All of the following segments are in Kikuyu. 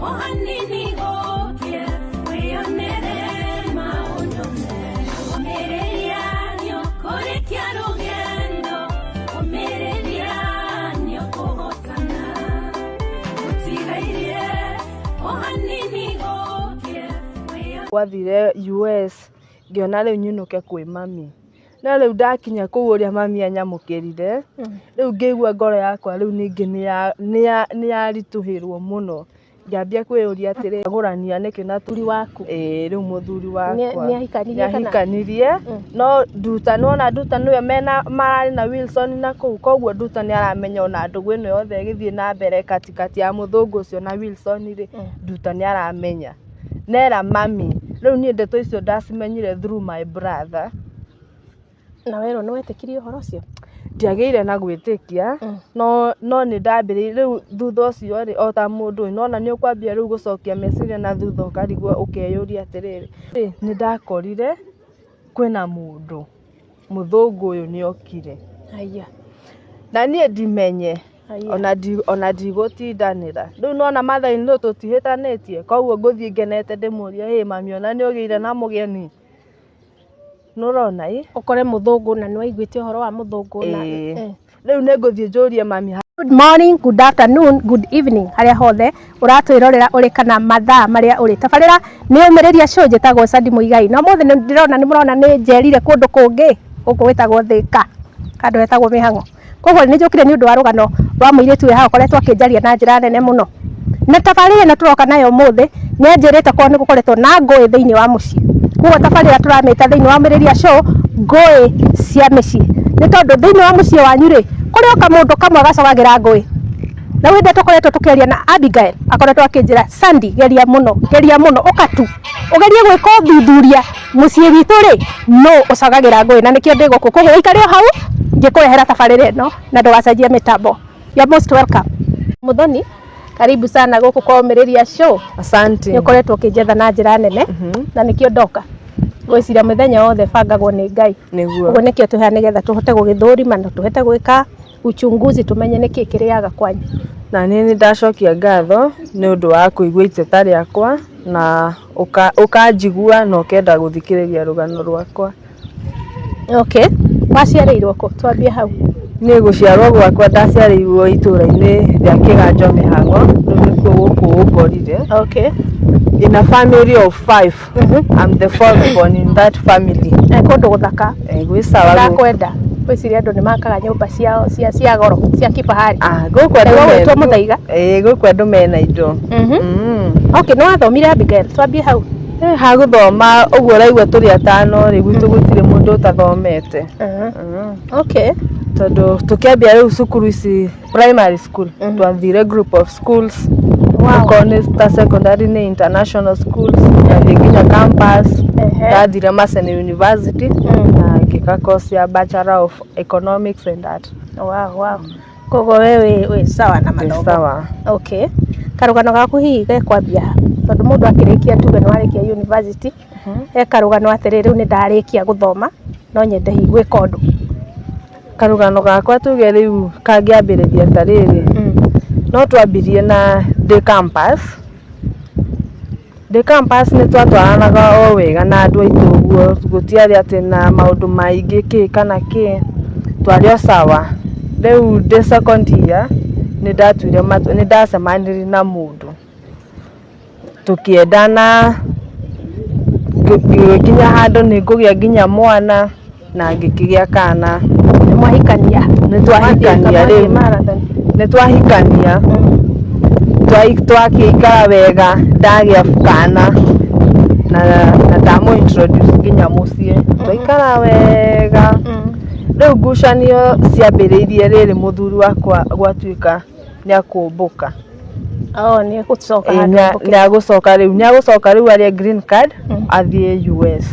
O hanini gũkĩe, wĩyonere maũndũ merũ. Ũmĩrĩria nĩũkũrĩkia rũgendo, ũmĩrĩria nĩũkũhotana. Gũtigairie o hanini gũkĩe, wĩyonere. Gwathire US ngĩona rĩu nyinũke kwĩ mami. No rĩu ndakinya kũu ũrĩa mami anyamũkĩrire, rĩu ngĩigua ngoro yakwa rĩu ningĩ nĩ yaritũhĩrwo mũno. Ngĩambia kwĩyũria atĩrĩ, agũrania nĩkĩ na Mũthuri waku? Ĩĩ, rĩu mũthuri wakwa. Nĩahikanirie kana? Nĩahikanirie, no Nduta, nĩwona Nduta nĩwe mena mararĩ na Wilson na kũu, koguo Nduta nĩaramenya ona ndũgũ ĩno yothe ĩgĩthiĩ na mbere katikati ya mũthũngũ ũcio na Wilson rĩ, Nduta nĩaramenya. Nera mami, rĩu niĩ ndeto icio ndacimenyire through my brother. Na werwo nĩ wetĩkirie ũhoro ũcio? Ndiagĩire na gwĩtĩkia, no nĩ ndambĩrĩirie rĩu thutha ũcio rĩ, o ta mũndũ nĩ wona nĩ ũkwambia rĩu gũcokia meciria na thutha ũkarigwo ũkeyũria atĩrĩrĩ, nĩ ndakorire kwĩna mũndũ, mũthũngũ ũyũ nĩ okire. Haiya. Na niĩ ndimenye, Haiya. ona ndigũtindanĩra. Rĩu nĩwona mother-in-law tũtihĩtanĩtie, koguo ngũthiĩ ngenete ndĩmũrie, hĩ mami ona nĩ ũgĩire na mũgeni. Nĩũrona ĩ? Ũkore mũthũngũ na nĩwaiguĩte ũhoro wa mũthũngũ na Ĩĩ. Rĩu nĩ ngũthiĩ njũrie mami. Good morning, good afternoon, good evening harĩa hothe ũratwĩrorera ũrĩ kana mathaa marĩa ũrĩ. Tabarĩra nĩ ũmĩrĩria show, njĩtagwo Sandy Mũigai. Na ũmũthĩ nĩ ndĩrona nĩ mũrona nĩ njerire kũndũ kũngĩ gũkũ gwĩtagwo Thĩka, handũ hetagwo Mĩhang'o. Koguo nĩ njũkire nĩ ũndũ wa rũgano rwa mũirĩtu wĩ haha ũkoretwo akĩnjaria na njĩra nene mũno. Na tabarĩra ĩno tũroka nayo ũmũthĩ nĩ anjĩrĩte korwo nĩ gũkoretwo na ngũĩ thĩinĩ wa mũciĩ. Koguo tabarĩra tũramĩta thĩinĩ wa Ũmĩrĩria Show, ngũĩ cia mĩciĩ. Nĩ tondũ thĩinĩ wa mũciĩ wanyu rĩ, kũrĩ o kamũndũ kamwe gacogagĩra ngũĩ. Na rĩu hĩndĩ ĩrĩa tũkoretwo tũkĩaria na Abigail, akoretwo akĩnjĩra, Sandy, geria mũno, geria mũno, ũka tu, ũgerie gwĩka ũthuthuria mũciĩ witũ rĩ, nũ ũcogagĩra ngũĩ, na nĩkĩo ndĩ gũkũ. Koguo ũikare o hau ngĩkũrehera tabarĩra ĩno na ndũgacenjie mĩtambo. You're most welcome. Muthoni, karibu sana gũkũ kwa Ũmĩrĩria Show. Asante. Nĩ ũkoretwo ũkĩnjetha na njĩra nene na nĩkĩo ndoka. Ngwĩciria mĩthenya yothe ĩbangagwo nĩ Ngai. Nĩguo. Ũguo nĩkĩo twĩ haha nĩgetha tũhote gũgĩthũrima na tũhote gwĩka uchunguzi tũmenye nĩkĩ kĩrĩaga kwanyu. Na niĩ nĩ ndacokia ngatho nĩ ũndũ wa kũigua iteta rĩakwa na ũkanjigua na ũkenda gũthikĩrĩria rũgano rwakwa. Okay. Waciarĩirwo kũ? Twambie hau. Niĩ gũciarwo gwakwa ndaciarĩirwo itũũra-inĩ rĩa Kĩganjo Mĩhang'o, rĩu nĩkuo gũkũ ũngorire. In a family of five, I'm the fourth born in that family. Eh, kũndũ gũthaka. Eh, gwĩ sawa gũkũ. Ndakwenda. Ngwĩciria andũ nĩ makaga nyũmba ciao cia goro, cia kifahari. Ah, gũkũ andũ Rĩu ũgwĩtwo Mũthaiga? Ĩĩ, gũkũ andũ mena indo. Okay, nĩ wathomire Abigail, twambie hau. Eh, ha gũthoma ũguo ũraigua tũrĩ atano rĩ, gwitũ gũtirĩ mũndũ ũtathomete. Tondũ tũkĩambia rĩu cukuru ici primary school, twathire group of schools. Okorwo nĩ ta secondary nĩ international schools, ngathiĩ nginya campus, ndathire Maseno University na ngĩka course ya Bachelor of Economics and Art. Wow. Koguo we wĩ sawa na Ndĩ mathomo. sawa. Okay. Karũgano gaku hihi gekwambia ha? Tondũ mũndũ akĩrĩkia tuge nĩ warĩkia university, he karũgano atĩrĩ, rĩu nĩ ndarĩkia gũthoma, no nyende hihi gwĩka ũndũ. Karũgano gakwa tuge rĩu kangĩambĩrĩria ta rĩrĩ, no twambirie na ndĩ campus. Ndĩ campus nĩ twatwaranaga o wega na andũ aitũ ũguo, gũtiarĩ atĩ na maũndũ maingĩ kĩ kana kĩ, twarĩ o sawa. Rĩu ndĩ second year nĩ ndatuire matua, nĩ ndacemanirie na mũndũ, tũkĩendana, ngĩkinya handũ nĩ ngũgĩa nginya mwana na ngĩkĩgĩa kana. Nĩ mwahikania? Nĩ twahikania rĩu. Marathon. Nĩ twahikania, twakĩikara wega, ndagĩa kana na ndamũ introduce nginya mũciĩ, twaikara wega. Rĩu ngucanio ciambĩrĩirie rĩrĩ mũthuri wakwa gwatuĩka nĩ akũmbũka. Oh, nĩ egũcoka Ĩĩ, handũ ambũke. Nĩ agũcoka rĩu arĩe green card athiĩ US.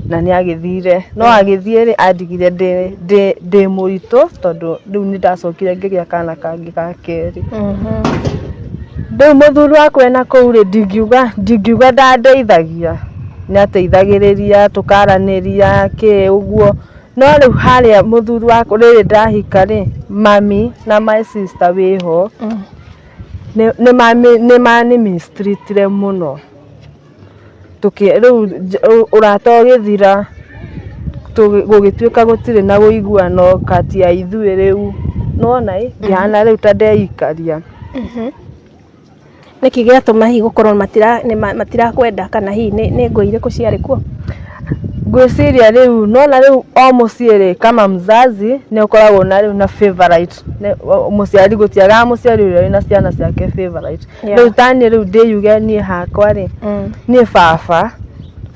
Na nĩ agĩthire, no agĩthiĩ rĩ, andigire ndĩ mũritũ tondũ rĩu nĩ ndacokire ngĩgĩa kana kangĩ ga kerĩ. Rĩu mũthuri wakwa ena kũu rĩ, ndingiuga ndandeithagia, nĩ ateithagĩrĩria tũkaranĩria kĩ ũguo, no rĩu harĩa mũthuri wakwa rĩrĩ ndahika rĩ, mami na my sister wĩho, Nĩ mani mistreatire mũno. Rĩu ũrata ũgĩthira, gũgĩtuĩka gũtirĩ na ũiguano kati ya ithuĩ rĩu. Nĩwona ĩ, ngĩhana rĩu ta ndeikaria. Nĩkĩ gĩatũma hihi gũkorwo matirakwenda kana hihi nĩ ngũĩ irĩkũ ciarĩ kuo? Ngwĩciria rĩu nona rĩu o mũciĩ rĩ, kama mzazi nĩ ũkoragwo na rĩu na favorite. Mũciari gũtiagaga mũciari ũrĩa wĩna ciana ciake favorite. Rĩu taniĩ rĩu ndĩyuge niĩ hakwa rĩ, niĩ baba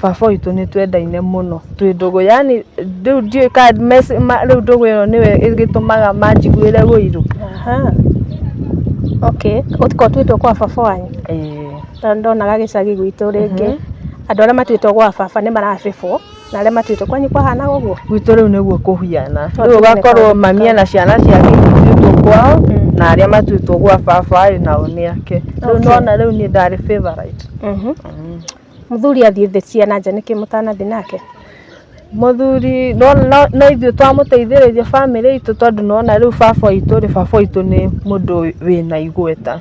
baba witũ nĩ twendaine mũno twĩ ndũgũ, yani rĩu ndiũĩ kana rĩu ndũgũ ĩyo nĩyo ĩgĩtũmaga manjiguĩre ũiru. Aha. Okay, ũtiko ũtuĩtwo kwa baba wanyu? Ĩĩ. Tondũ ndonaga gĩcagi gwitũ rĩngĩ andũ arĩa matuĩtwo gwa baba nĩ marabĩbwo na arĩa matuĩtwo kwanyu kwahanaga ũguo? Gwitũ rĩu nĩguo kũhiana. Tondũ Rĩu nĩ ũgakorwo kaũndũ mami kau. ena ciana ciake ituĩtwo kwao na arĩa matuĩtwo gwa baba rĩ nao nĩ ake. Rĩu nona rĩu niĩ ndarĩ favorite. Mũthuri athiĩ thĩ cia na nja nĩkĩ mũtanathiĩ nake? Mũthuri no no ithuĩ twamũteithĩrĩria bamĩrĩ itũ tondũ nĩwona rĩu baba witũ rĩ, baba witũ nĩ mũndũ wĩna igweta.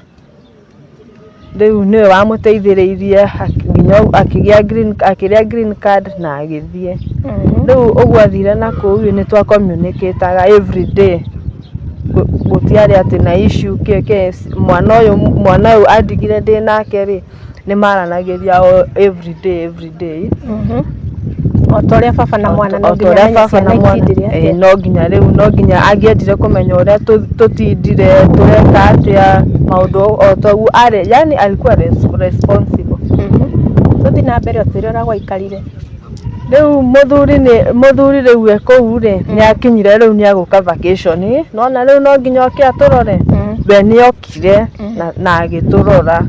Rĩu nĩwe wamũteithĩrĩirie nginya akĩgĩa green, akĩrĩa green card na agĩthiĩ. Rĩu ũguo athire na kũu rĩ, nĩ twa communicate aga every day. Gũtiarĩ atĩ na issue kĩ kĩ, mwana ũyũ andigire ndĩ nake rĩ, nĩ maranagĩria o every day every day. O ta ũrĩa baba na mwana no O ta nginya ũrĩa amenye baba ciana na mwana itindire ĩĩ atĩa. no nginya rĩu no nginya angĩendire kũmenya ũrĩa tũtindire, tũreka atĩa, maũndũ o ta ũguo arĩ, yani alikuwa responsible. Tũthiĩ na mbere ũtwĩre ũrĩa gwaikarire. Rĩu mũthuri nĩ mũthuri rĩu e kũu rĩ, nĩ akinyire rĩu nĩ agũka vacation, nĩwona rĩu no nginya oke atũrore. We nĩ okire na agĩtũrora.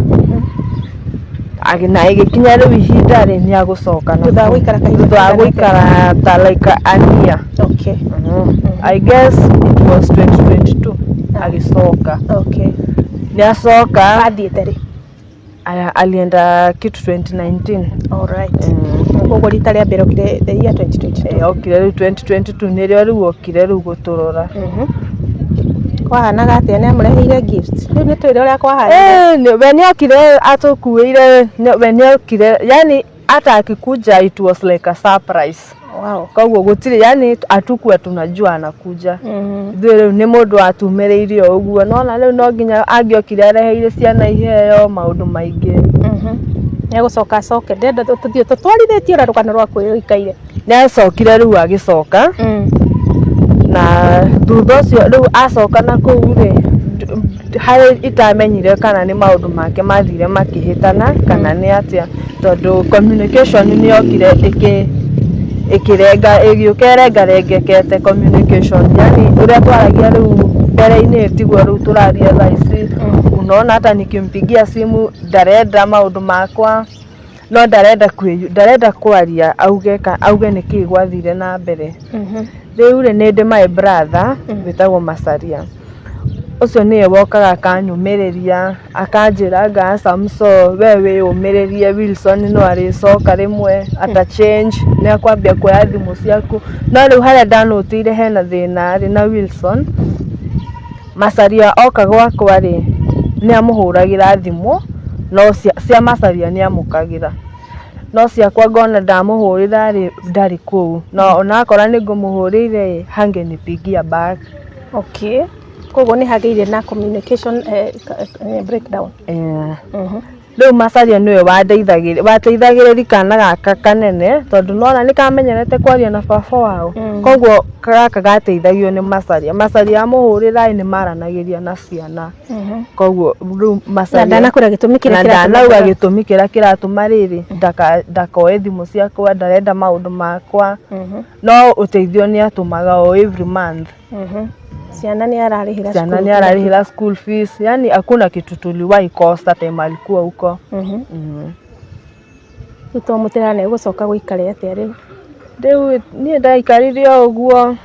Na ĩgĩkinya rĩu ihinda rĩ, nĩ agũcoka na Thutha wa gũikara kahinda thutha wa kaigana atĩa? gũikara ta like a year. I guess it was 2022 agĩcoka. Nĩ acoka. Athiĩte rĩ? Alienda kitu 2019. Alright. Koguo rita rĩa mbere okire the year 2022. Ĩĩ okire rĩu 2022 nĩrĩo rĩu okire rĩu gũtũrora. Kwahanaga atĩa? Nĩ amũreheire gifts? Rĩu nĩ twĩre ũrĩa kwahanire. We nĩ okire atũkuĩire, we nĩ okire, yani hata akikuja it was like a surprise. Koguo gũtirĩ, yani hatukuwa tunajua anakuja. Ithuĩ rĩu nĩ mũndũ watumĩrĩire o ũguo, nĩwona rĩu no nginya angĩokire areheire ciana iheo, maũndũ maingĩ. Nĩ egũcoka acoke, ndĩrenda tũthiĩ tũtwarithĩtie ũrĩa rũgano rwaku rũikaire. Nĩ acokire rĩu agĩcoka, na thutha ũcio rĩu acoka na kũu rĩ, harĩ itamenyire kana nĩ maũndũ make mathire makĩhĩtana kana nĩ atĩa, tondũ communication nĩ yokire ĩkĩrenga, ĩgĩũka ĩrengarengekete communication, yani ũrĩa twaragia rĩu mbere-inĩ tiguo rĩu tũraria thaa ici. Unaona hata nikimpigia simu ndarenda maũndũ makwa, no ndarenda ndarenda kwaria auge nĩkĩĩ gwathire na mbere. Rĩu rĩ, nĩ ndĩ my brother wĩtagwo Macharia. Ũcio nĩwe wokaga akanyũmĩrĩria, akanjĩra anga Samso we wĩyũmĩrĩrie, Wilson no arĩcoka rĩmwe ata change, nĩ akwambia kuoya thimũ ciaku. No rĩu harĩa ndanũtĩire hena thĩna rĩ na Wilson, Macharia oka gwakwa rĩ, nĩ amũhũragĩra thimũ, no cia Macharia nĩ amũkagĩra. No ciakwa ngona ndamũhũrĩra rĩ, ndarĩ kũu. No onakora nĩ ngũmũhũrĩire ĩ, hangenipigia back. Okay. Koguo nĩ hagĩire na communication breakdown. Rĩu Macharia nĩwe wateithagĩrĩria kana gaka kanene, tondũ nĩwona nĩ kamenyerete kwaria na baba wao. Koguo gaka gateithagio nĩ Macharia. Macharia amũhũrĩra ĩ, nĩ maranagĩria na ciana. Koguo rĩu Macharia Na ndanakwĩra gĩtũmi kĩrĩa na kĩratũma ndanauga gĩtũmi kĩrĩa kĩratũma rĩrĩ ndakoe thimũ ciakwa, ndarenda maũndũ makwa. No ũteithio nĩ atũmaga o every month. Ciana nĩ ararĩhĩra Ciana cukuru nĩ ararĩhĩra school fees, yani hakuna kitu tuliwahi kosa time alikuwa huko. Rĩu to mũtirana gũcoka gũikare atĩa rĩu? Rĩu niĩ ndaikarire o ũguo,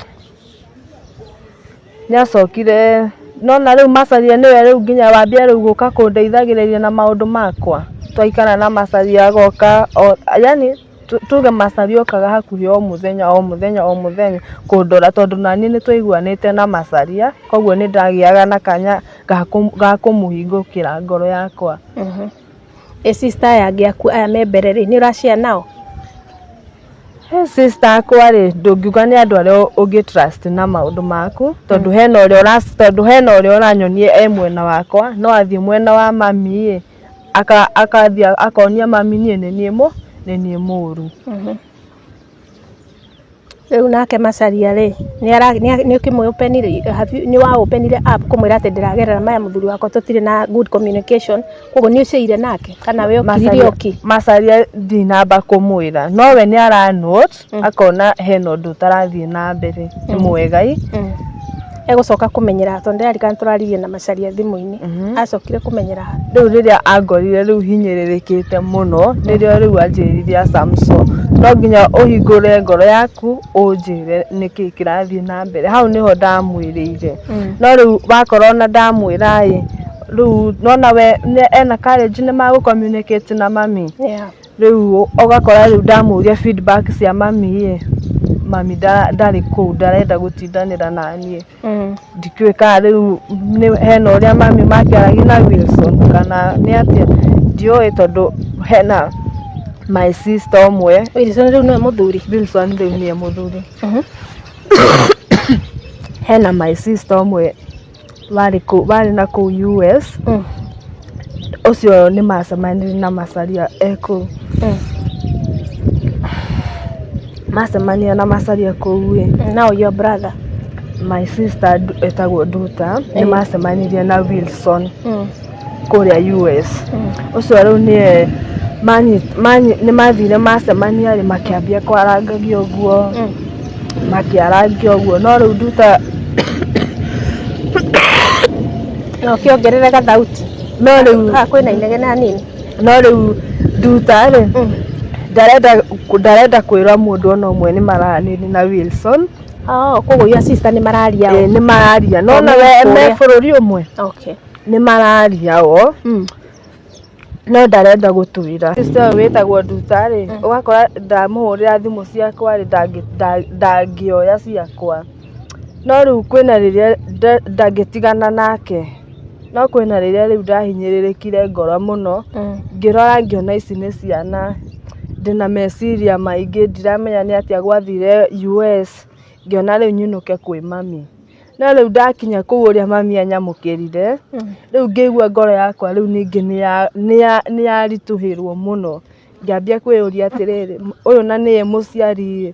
nĩ acokire, nona rĩu Macharia nĩwe rĩu nginya wambia rĩu gũka kũndeithagĩrĩria na maũndũ makwa. Twaikara na Macharia agoka, yani tuge Macharia okaga hakuhĩ o mũthenya o mũthenya o mũthenya kũndora, tondũ naniĩ nĩ twaiguanĩte na Macharia, koguo nĩ ndagĩaga na kanya ga kũmũhingũkĩra ngoro yakwa. Ĩ sister aya angĩ aku aya me mbere rĩ, nĩ ũracare nao? He sister akwa rĩ, ndũngiuga nĩ andũ arĩa ũngĩ trust na maũndũ maku, tondũ hena ũrĩa ũra, tondũ hena ũrĩa ũranyonia e mwena wakwa, no athiĩ mwena wa mami ĩ, akathiĩ akonia mami niĩ nĩ niĩ mũ, nĩ niĩ mũru. Rĩu nake Macharia rĩ, nĩ ũkĩmũ openire, nĩ wa openire up kũmwĩra atĩ ndĩragerera maya mũthuri wakwa tũtirĩ na good communication, koguo nĩ ũceire nake kana we ũkirire ũki? Macharia ndinamba kũmwĩra, no we nĩ ara note akona hena ũndũ ũtarathiĩ na mbere mwega ĩ. Egũcoka kũmenyera tondũ ndĩrarikana tũraririe na Macharia thimũ-inĩ, acokire kũmenyera ha? Rĩu rĩrĩa angorire rĩu hinyĩrĩrĩkĩte mũno, nĩrĩo rĩu anjĩrire Samson, no nginya ũhingũre ngoro yaku ũnjĩre nĩkĩ kĩrathiĩ na mbere. Hau nĩho ndamwĩrĩire. No rĩu wakorwo ona ndamwĩra ĩ, rĩu nona we ena courage nĩ magũ communicate na mami. Rĩu ũgakora rĩu ndamũria feedback cia mami ĩ, mami ndarĩ kũu, ndarenda gũtindanĩra naniĩ. Ndikĩũĩ kana rĩu hena ũrĩa mami makĩaragia na Wilson kana nĩ atĩa, ndiũĩ tondũ hena my sister ũmwe. Wilson rĩu nĩwe mũthuri? Wilson rĩu nĩwe mũthuri. Hena my sister ũmwe warĩ kũu, warĩ na kũu US, ũcio nĩ macemanirie na Macharia e kũu. Macemania na Macharia kũu ĩ, Now your brother? My sister etagwo Nduta, nĩ macemanirie na Wilson kũrĩa US. Ũcio rĩu nĩye nĩ mathire macemania rĩ, makĩambia kwarangagia ũguo, makĩarangia ũguo, no rĩu Nduta No ũkĩongerere gathauti. No rĩu Haha kwĩna inegene hanini. No rĩu Nduta rĩ, ndarenda kwĩra mũndũ ona ũmwe nĩ maranĩria na Wilson. Oh, koguo your sister nĩ mararia o? Ĩĩ, nĩ mararia, no O na me we me kũrĩa. bũrũri ũmwe. Nĩ mararia o, no ndarenda gũtwĩra. Sister ũyũ wĩtagwo Nduta rĩ, ũgakora ndamũhũrĩra thimũ ciakwa rĩ, ndangĩoya ciakwa. No rĩu kwĩna rĩrĩa ndangĩtigana nake, no kwĩna rĩrĩa rĩu ndahinyĩrĩrĩkire ngoro mũno, ngĩrora ngĩona ici nĩ ciana, ndĩna meciria maingĩ, ndiramenya nĩ atĩa gwathire US, ngĩona rĩu nyinũke kwĩ mami. No rĩu ndakinya kũu ũrĩa mami anyamũkĩrire, rĩu ngĩigua ngoro yakwa rĩu ningĩ nĩ yaritũhĩrwo mũno. Ngĩambia kwĩyũria atĩrĩrĩ, ũyũ na nĩye mũciari ĩ,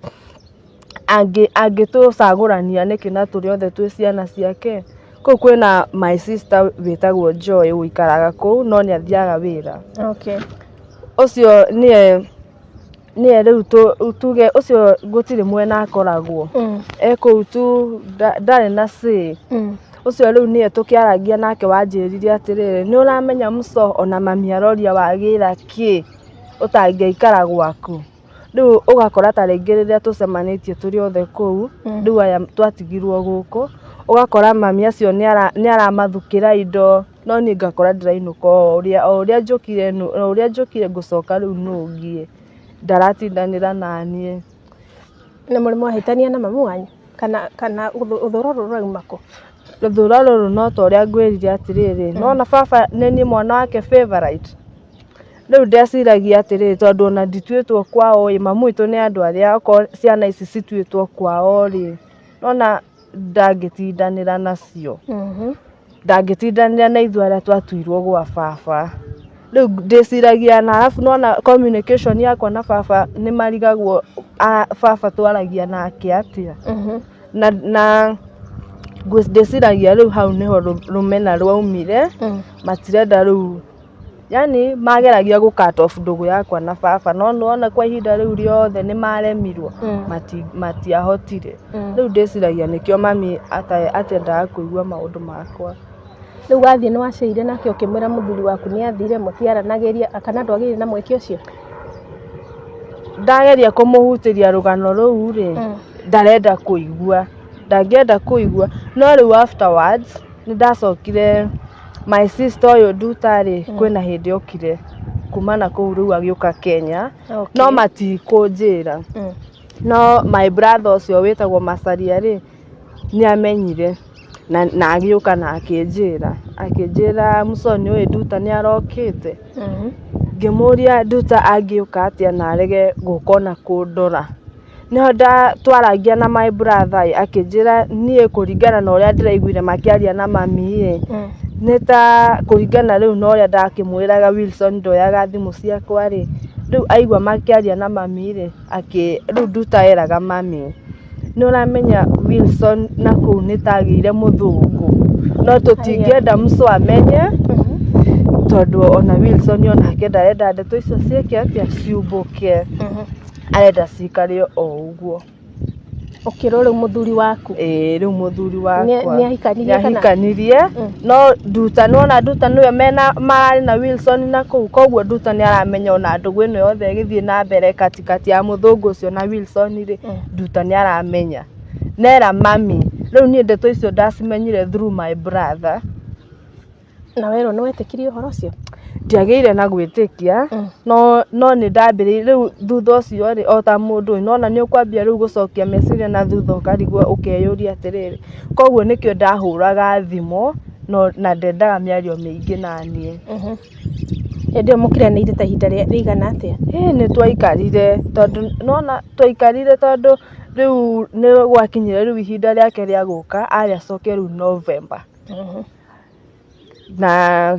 angĩtũcagũrania nĩkĩ na tũrĩ othe twĩ ciana ciake? Kũu kwĩna my sister wĩtagwo Joy ũikaraga kũu no nĩ athiaga wĩra. Ũcio nĩye nĩye rĩu tuge ũcio gũtirĩ mwena akoragwo. E kũu tu, ndarĩ na say. Ũcio rĩu nĩye tũkĩaragia nake wanjĩrire atĩrĩrĩ, nĩ ũramenya mũco ona mami aroria wagĩra kĩ ũtangĩikara gwaku. Rĩu ũgakora ta rĩngĩ rĩrĩa tũcemanĩtie tũrĩ othe kũu, rĩu aya twatigirwo gũkũ, ũgakora mami acio nĩ aramathukĩra indo, no niĩ ngakora ndĩrainũka o ũrĩa njũkire, o ũrĩa njũkire ngũcoka rĩu nũngiĩ. Ndaratindanĩra naniĩ. Nĩ mũrĩ mwahĩtania na mamu wanyu? Kana ũthũro rũrũ rũrauma kũ? Rũthũro rũrũ no ta ũrĩa ngwĩrire atĩrĩrĩ, nĩwona baba nĩ niĩ mwana wake favourite. Rĩu ndeciragia atĩrĩrĩ, tondũ ona ndituĩtwo kwao ĩ, mamu witũ nĩ andũ arĩa okorwo ciana ici cituĩtwo kwao rĩ, nĩwona ndangĩtindanĩra nacio. Ndangĩtindanĩra na ithuĩ arĩa twatuirwo gwa baba. Rĩu ndĩciragia na arabu nĩwona communication yakwa na baba nĩ marigagwo baba twaragia nake atĩa. Na ndĩciragia rĩu hau nĩho rũmena rwaumire, matirenda rĩu, yani mageragia gũ cut off ndũgũ yakwa na baba, no nĩwona kwa ihinda rĩu rĩothe nĩ maremirwo, matiahotire. Rĩu ndĩciragia nĩkĩo mami atendaga kũigua maũndũ makwa. Rĩu wathiĩ nĩ waceire nake ũkĩmwĩra mũthuri waku nĩ athire, mũtiaranagĩria, kana ndwagĩire na mweke ũcio? Ndageria kũmũhutĩria rũgano rũu rĩ, ndarenda kũigua, ndangĩenda kũigua. No rĩu afterwards nĩ ndacokire my sister ũyũ Nduta rĩ, kwĩna hĩndĩ okire kuma na kũu rĩu agĩũka Kenya, no matikũnjĩra. No my brother ũcio wĩtagwo Macharia rĩ, nĩ amenyire na agĩũka na akĩnjĩra. Akĩnjĩra Musoni ũyũ Nduta nĩ arokĩte. Ngĩmũria Nduta angĩũka atĩa na arege gũka ona kũndora. Nĩho twaragia na my brother ĩ, akĩnjĩra niĩ kũringana na ũrĩa ndĩraiguire makĩaria na mami ĩ, nĩ ta kũringana rĩu na ũrĩa ndakĩmwĩraga Wilson ndoyaga thimũ ciakwa rĩ, rĩu aigua makĩaria na mami rĩ, akĩ rĩu Nduta eraga mami, nĩ ũramenya Wilson na kũu nĩ ta agĩire mũthũngũ, no tũtingĩenda Muso amenye, tondũ ona Wilson onake ndarenda ndeto icio ciĩke atĩa, ciumbũke, arenda cikare o ũguo. Ũkĩrwo rĩu mũthuri waku. Ĩĩ rĩu mũthuri wakwa Nĩahikanirie kana? Nĩahikanirie, no Nduta nĩwona Nduta nĩwe mena mararĩ na Wilson na kũu, koguo Nduta nĩaramenya ona ndũgũ ĩno yothe ĩgĩthiĩ na mbere katikati ya mũthũngũ ũcio na Wilson rĩ, Nduta nĩaramenya. Nera mami, rĩu niĩ ndeto icio ndacimenyire through my brother. Na werwo nĩ wetĩkirie ũhoro ũcio? Ndiagĩire na gwĩtĩkia, no nĩ ndambĩrĩirie rĩu thutha ũcio rĩ, o ta mũndũ nĩwona nĩ ũkwambia rĩu gũcokia meciria na thutha ũkarigwo ũkeyũria atĩrĩrĩ, koguo nĩkĩo ndahũraga thimũ na ndendaga mĩario mĩingĩ naniĩ. Hĩndĩ ĩyo mũkiranĩire ta ihinda rĩigana atĩa? Ĩĩ nĩ twaikarire tondũ nĩwona twaikarire tondũ rĩu nĩ gwakinyire rĩu ihinda rĩake rĩa gũka, arĩ acoke rĩu November. Na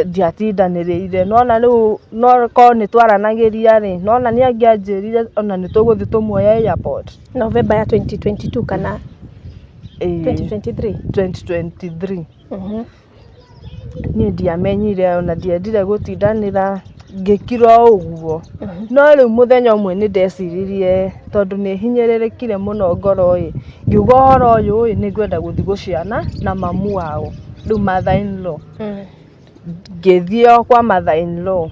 ndiatindanĩrĩire, nĩwona rĩu no korwo nĩ twaranagĩria rĩ, nĩwona nĩ angĩanjĩrire ona nĩ tũgũthiĩ tũmuoye airport. November ya 2022 kana Ĩĩ, 2023? 2023. Niĩ ndiamenyire ona ndiendire gũtindanĩra, ngĩkira o ũguo. No rĩu mũthenya ũmwe nĩ ndeciririe tondũ nĩ hinyĩrĩrĩkire mũno ngoro ĩ, ngiuga ũhoro ũyũ ĩ, nĩ ngwenda gũthiĩ gũciana na mamu wao, rĩu mother in law. Ngĩthiĩ o kwa mother in law.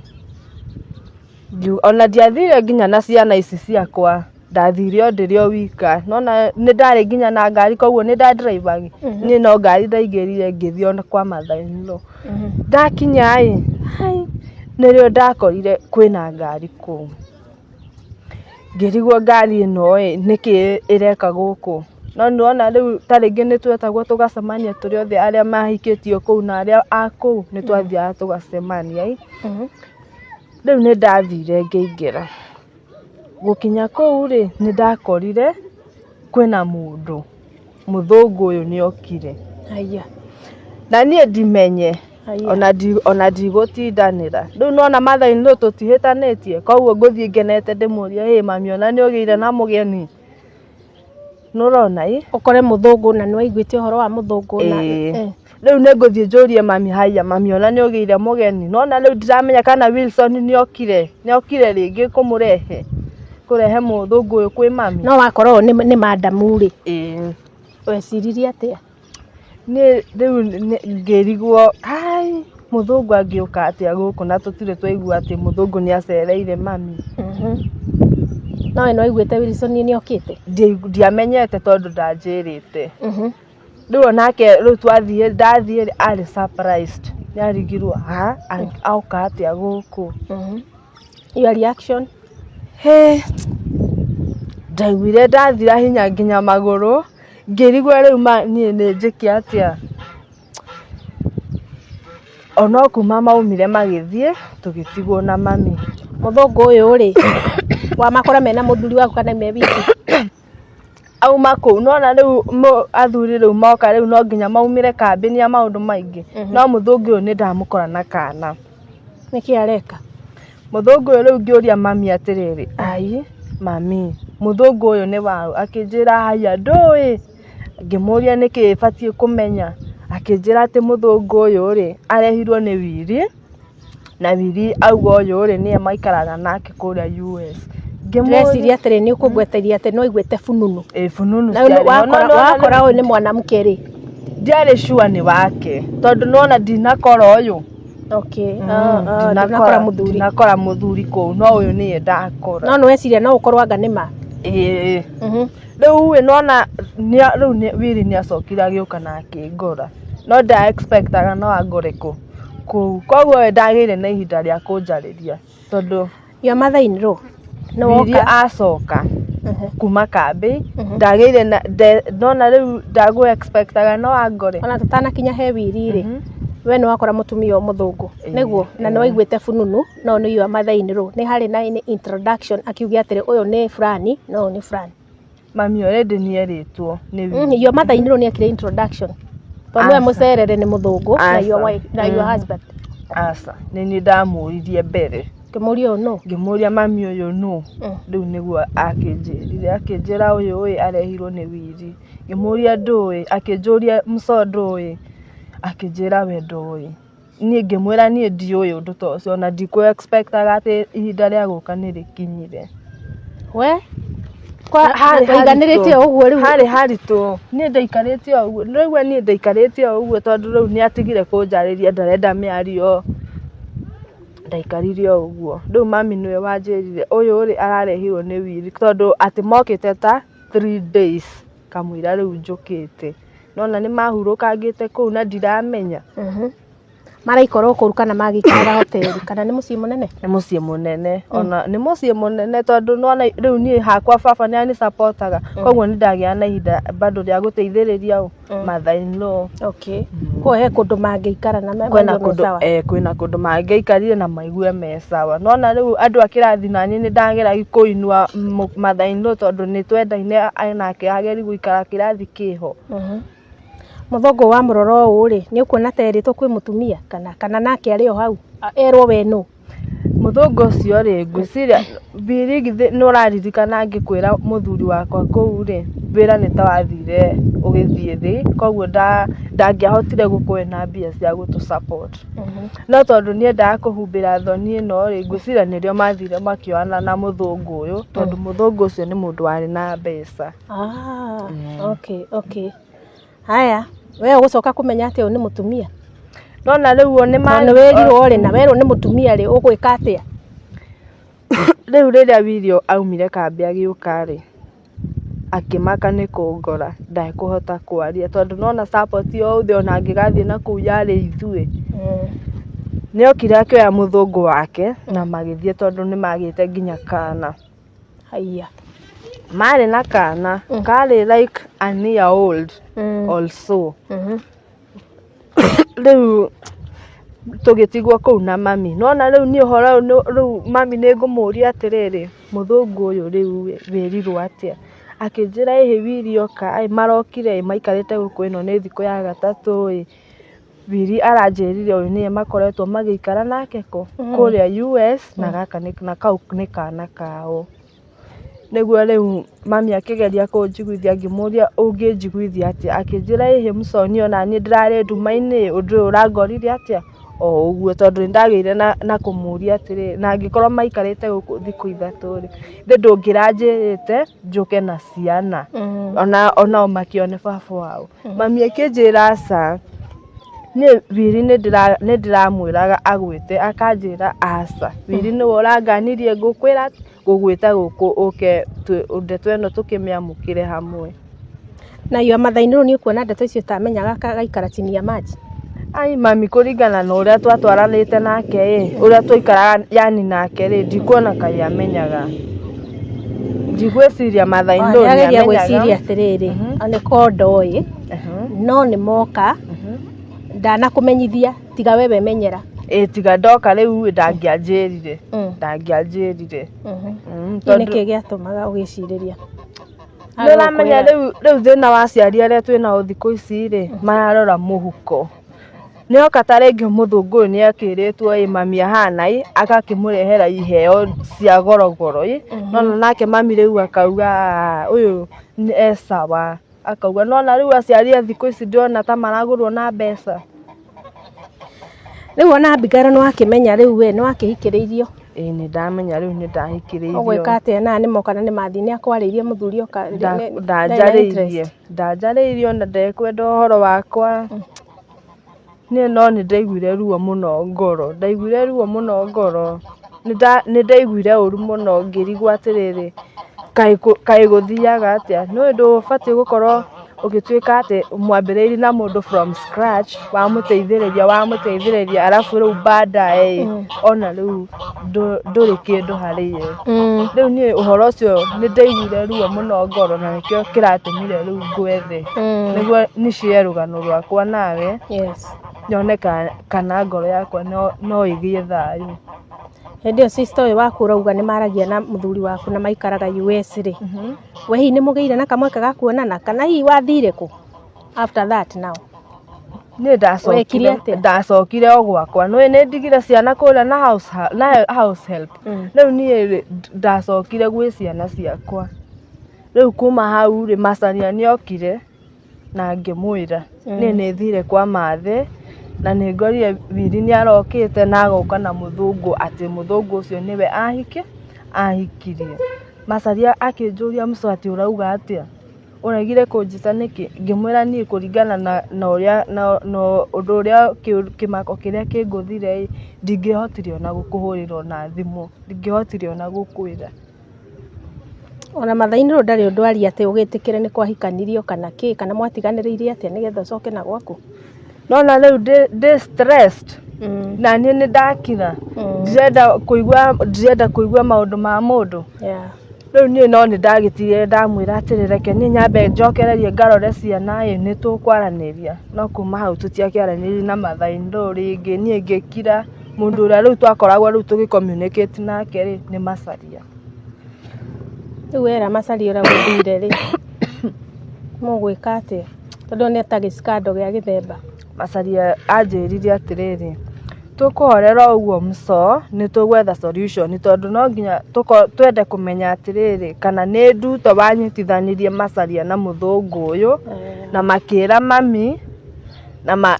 Ona ndiathire nginya na ciana ici ciakwa, ndathire o ndĩrĩ o wika. Nĩwona nĩ ndarĩ nginya na ngari koguo nĩ nda drive aga, niĩ no ngari ndaingĩrire ngĩthiĩ ona kwa mother in law. Ndakinya ĩ, hai, nĩrĩo ndakorire kwĩna ngari kũu. Ngĩrigwo ngari ĩno ĩ, nĩkĩ ĩreka gũkũ? No nĩwona rĩu ta rĩngĩ nĩ twetagwo tũgacemania tũrĩ othe arĩa mahikĩtio kũu na arĩa a kũu, nĩ twathiaga tũgacemania ĩ. Rĩu nĩ ndathire ngĩingĩra, gũkinya kũu rĩ, nĩ ndakorire kwĩna mũndũ, mũthũngũ ũyũ nĩ okire. Haiya. Na niĩ ndimenye, ona ndigũtindanĩra. Rĩu nĩwona mother in law tũtihĩtanĩtie, koguo ngũthiĩ ngenete ndĩmũrie ĩ mami ona nĩ ũgĩire na mũgeni? Nĩũrona ĩ? Ũkore mũthũngũ na nĩ waiguĩte ũhoro wa mũthũngũ na Ĩĩ. Rĩu nĩ ngũthiĩ njũrie mami haiya mami ona nĩ ũgĩire mũgeni? Nĩwona rĩu ndiramenya kana Wilson nĩ okire, nĩ okire rĩngĩ kũmũrehe, kũrehe mũthũngũ ũyũ kwĩ mami. No wakorwo nĩ madamu rĩ, Ĩĩ. weciririe atĩa? Niĩ rĩu ngĩrigwo ai mũthũngũ angĩũka atĩa gũkũ na tũtirĩ twaigua atĩ mũthũngũ nĩ acereire mami. No we nĩ waiguĩte Wilson nĩ okĩte? Ndiamenyete tondũ ndanjĩrĩte. Rĩu onake rĩu twathiĩ ndathiĩ rĩ, arĩ surprised, nĩ arigirwo ha oka atĩa gũkũ? Your reaction? Hĩ, ndaiguire ndathira hinya nginya magũrũ, ngĩrigwo rĩu ma niĩ nĩ njĩke atĩa. Ono kuma maumire magĩthiĩ, tũgĩtigwo na mami. Mũthũngũ ũyũ rĩ, wamakora mena mũthuri waku kana me wiki? Auma kũu, nĩwona rĩu athuri rĩu moka rĩu no nginya maumĩre kambĩ ya maũndũ maingĩ. No mũthũngũ ũyũ nĩ ndamũkora na kana. Nĩkĩ areka? Mũthũngũ ũyũ rĩu ngĩũria mami atĩrĩrĩ, ai mami mũthũngũ ũyũ nĩ waũ? Akĩnjĩra haiya ndũĩ? Ngĩmũria nĩkĩ batiĩ kũmenya? Akĩnjĩra atĩ mũthũngũ ũyũ rĩ, arehirwo nĩ Willy, na Willy auga ũyũ rĩ nĩye maikaraga nake kũrĩa US. Ndĩreciria atĩrĩ nĩ ũkũngweteria atĩ no aiguĩte fununu. Ĩ fununu Na rĩu ciarĩ ho. No nĩwona wakora ũyũ nĩ mwanamke rĩ. Ndiarĩ sure nĩ wake tondũ nĩwona ndinakora ũyũ. Okay. Ndinakora mũthuri. Ndinakora mũthuri kũu no ũyũ nĩye ndakora. No nĩ weciria no ũkorwo anga nĩ ma. Ĩĩ. Rĩu ĩ nĩwona rĩu Willy nĩ acokire agĩũka na akĩngora. No nda expect aga no angore kũ kũu. Koguo we ndagĩire na ihinda rĩa kũnjarĩria tondũ Your mother in law nĩ Willy woka. acoka. Kuma kambĩ ndagĩire na nona rĩu ndagũ expectaga no angore. Ona tũtanakinya he Wiri rĩ, we nĩ wakora mũtumia ũyũ mũthũngũ, nĩguo? Na nĩ waiguĩte bununu, no nĩ your mother in law. Nĩ harĩ na any introduction akiuge atĩrĩ, ũyũ nĩ fulani na ũyũ nĩ fulani? Mami already nĩ erĩtwo nĩ Wiri. Your mother in law nĩ ekire introduction? Tondũ nĩwe Aca. mũcerere nĩ mũthũngũ na your Aca. wife na your husband. Aca, nĩ niĩ ndamũririe mbere. Ngĩmũria ũyũ nũ? Ngĩmũria mami ũyũ nũ. Rĩu nĩguo akĩnjĩrire, akĩnjĩra ũyũ ĩ arehirwo nĩ Wiri. Ngĩmũria ndũĩ, akĩnjũria mũco ndũĩ, akĩnjĩra we ndũĩ. Niĩ ngĩmwĩra niĩ ndiũĩ ũndũ ta ũcio, ona ndikũ expectaga atĩ ihinda rĩa gũka nĩ rĩkinyire. We Kwa harĩ waiganĩrĩte o ũguo rĩu? Harĩ haritũ. Niĩ ndaikarĩte o ũguo, rĩu niĩ ndaikarĩte o ũguo tondũ rĩu nĩ atigire kũnjarĩria, ndarenda mĩario. Ndaikarire o ũguo. Rĩu mami nĩwe wanjĩrire ũyũ rĩ ararehirwo nĩ Wiri tondũ atĩ mokĩte ta 3 days kamũira rĩu njũkĩte. Nona nĩ mahurũkangĩte kũu na ndiramenya. Maraikara o kũu kana magĩikaraga hoteli kana nĩ mũciĩ mũnene? Nĩ mũciĩ mũnene, ona nĩ mũciĩ mũnene tondũ nĩwona rĩu niĩ hakwa baba nĩ anĩcapotaga, koguo nĩ ndagĩaga na ihinda bado rĩa gũteithĩrĩria ũ mother in law. Okay. Koguo he kũndũ mangĩikara na Kwĩna maigue me kũndũ sawa. Kwĩna kũndũ mangĩaikarire na maigue me sawa. Nona rĩu andũ a kĩrathi naniĩ nĩ ndageragia kũinua mother in law tondũ nĩ twendaine nake ageri gũikara kĩrathi kĩho. Mũthũngũ wa mũrora ũũ rĩ, nĩ ũkuona ta erĩtwo kwĩ mũtumia kana nake arĩ o hau erwo we nũ? Mũthũngũ ũcio rĩ, ngwĩciria Biri, githĩ nĩ ũraririkana ngĩkwĩra mũthuri wakwa kũu rĩ, wĩra nĩ ta wathire ũgĩthiĩ thĩ, koguo ndangĩahotire gũkorwo ena mbia cia gũtũ support. No tondũ nĩ endaga kũhumbĩra thoni ĩno rĩ, ngwĩciria nĩrĩo mathire makĩoana na mũthũngũ ũyũ, tondũ mũthũngũ ũcio nĩ mũndũ warĩ na mbeca. Ah, okay. Haya, we ũgũcoka kũmenya atĩ ũyũ nĩ mũtumia? Nona rĩu o nĩ Tondũ nĩ wĩrirwo rĩ, na werwo nĩ mũtumia rĩ, ũgwĩka atĩa? Rĩu rĩrĩa Willy aumire kambĩ agĩũka rĩ, akĩmaka nĩ kũngora, ndekũhota kwaria tondũ nona support yothe ona angĩgathiĩ na kũu yarĩ ithuĩ. Nĩ okire akĩoya mũthũngũ wake na magĩthiĩ tondũ nĩ magĩte nginya kana. Haiya. Marĩ na kana karĩ like an year old also. Rĩu tũgĩtigwo kũu na mami. Nona rĩu niĩ ũhoro ũyũ rĩu mami nĩ ngũmũria atĩrĩrĩ, mũthũngũ ũyũ rĩu wĩrirwo atĩa? Akĩnjĩra ĩhĩ Willy oka ĩ marokire ĩ maikarĩte gũkũ ĩno nĩ thikũ ya gatatũ ĩ. Willy aranjĩrire ũyũ nĩwe makoretwo magĩikara nake kũ kũrĩa US na gaka nĩ na kau nĩ kana kao. Nĩguo rĩu mami akĩgeria kũnjiguithia, ngĩmũria ũngĩnjiguithia atĩa? Akĩnjĩra ĩhĩ mũconi ona niĩ ndĩrarĩ nduma-inĩ, ũndũ ũyũ ũrangorire atĩa? O ũguo tondũ nĩ ndagĩire na kũmũria atĩrĩrĩ, na angĩkorwo maikarĩte gũkũ thikũ 3 rĩ, githĩ ndũngĩranjĩrĩte njũke na ciana onao makĩone baba wao. Mami akĩnjĩra aca, niĩ Willy nĩ ndĩramwĩraga agwĩte akanjĩra aca. Willy nĩwe ũranganirie ngũkwĩra ngũgwĩta gũkũ ũke ndeto ĩno tũkĩmĩamũkĩre hamwe. Na your mother in law nĩ ũkuona ndeto icio ũtamenyaga gaikara chini ya maji? Ai mami, kũringana na ũrĩa twatwaranĩte nake ĩ, ũrĩa twaikaraga yani nake rĩ, ndikuona kaĩ amenyaga. Ndigwĩciria mother in law nĩ Nĩageria amenyaga. Gwĩciria atĩrĩrĩ, nĩ ko ndoĩ no nĩ moka ndanakũmenyithia, tiga we wemenyera. Ĩ tiga ndoka rĩu ĩ, ndangĩanjĩrire. Ndangĩanjĩrire. Kĩ nĩkĩ gĩatũmaga ũgĩcirĩria? Nĩ ũramenya rĩu thĩna wa aciari arĩa twĩnao thikũ ici rĩ, mararora mũhuko. Nĩ oka ta rĩngĩ mũthũngũ ũyũ nĩ akĩrĩtwo ĩ mami ahana ĩ, agakĩmũrehera iheo cia goro goro ĩ, nona nake mami rĩu akauga ũyũ e sawa, akauga nona rĩu aciari a thikũ ici ndĩrona ta maragũrwo na mbeca. Rĩu ona Abigail nĩ wakĩmenya rĩu we nĩ wakĩhikĩrĩirio? Ĩĩ, nĩ ndamenya rĩu nĩ ndahikĩrĩirio. Ũgwĩka atĩa na nĩ moka na nĩ mathiĩ? Nĩ akwarĩirie mũthuri oka? Ndanjarĩirie, ndanjarĩirie ona ndekwenda ũhoro wakwa. Niĩ no nĩ ndaiguire ruo mũno ngoro, ndaiguire ruo mũno ngoro, nĩ ndaiguire ũru mũno ngĩrigwo atĩrĩrĩ, kaĩ gũthiaga atĩa? Nĩ ũndũ ũbatiĩ gũkorwo Ũgĩtuĩka atĩ mwambĩrĩirie na mũndũ from scratch, wamũteithĩrĩria wamũteithĩrĩria, arabu rĩu baadaye ĩ, ona rĩu ndũrĩ kĩndũ harĩ ye. Rĩu niĩ ũhoro ũcio nĩ ndaiguire ruo mũno ngoro na nĩkĩo kĩratũmire rĩu ngwethe nĩguo nĩ share rũgano rwakwa nawe. Yes. Nyone kana ngoro yakwa no ĩgĩe thayũ. Hĩndĩ ĩyo sister ũyũ waku ũrauga nĩ maragia na mũthuri waku na maikaraga US rĩ, we hihi nĩ mũgĩire na kamweke ga kuonana kana hihi wathire kũ after that now? Niĩ ndacokire Wekire atĩa? Ndacokire o gwakwa, nĩũĩ nĩ ndigire ciana kũrĩa na house help. Rĩu niĩ rĩ, ndacokire gwĩ ciana ciakwa. Rĩu kuma hau rĩ, Macharia nĩ okire na ngĩmwĩra niĩ nĩ thire kwa Mathe na nĩ ngorire Willy nĩ arokĩte na agoka na mũthũngũ, atĩ mũthũngũ ũcio nĩwe ahikirie. Macharia akĩnjũria, "Mswati, ũrauga atĩa? Ũregire kũnjĩta nĩkĩ?" Ngĩmwĩra niĩ kũringana na ũrĩa na ũndũ ũrĩa kĩmako kĩrĩa kĩngũthire ĩ, ndingĩhotire ona gũkũhũrĩra ona thimũ, ndingĩhotire ona gũkwĩra. Ona Mathai-inĩ rĩu ndarĩ ũndũ aria atĩ ũgĩtĩkĩre nĩ kwahikanirio kana kĩ, kana mwatiganĩrĩire atĩa nĩgetha ũcoke na gwaku? Nona rĩu ndĩ stressed na niĩ nĩ ndakira, ndirenda kũigua maũndũ ma mũndũ. Rĩu niĩ no nĩ ndagĩtigire ndamwĩra atĩrĩ, "Reke niĩ nyambe njokererie ngarore ciana ĩ, nĩ tũkwaranĩria." No kuma hau tũtiakĩaranĩirie na Mathai-inĩ rĩngĩ, niĩ ngĩkira. Mũndũ ũrĩa rĩu twakoragwo rĩu tũgĩ communicate nake rĩ, nĩ Macharia. Rĩu wera Macharia ũrĩa gũthire rĩ, mũgwĩka atĩa? Tondũ nĩ ta gĩcikando gĩa gĩthemba. Macharia anjĩrire atĩrĩrĩ, "Tũkũhorera o ũguo mũco, nĩ tũgwetha solution, tondũ no nginya twende kũmenya atĩrĩrĩ, kana nĩ Nduto wanyitithanirie Macharia na mũthũngũ ũyũ, na makĩra mami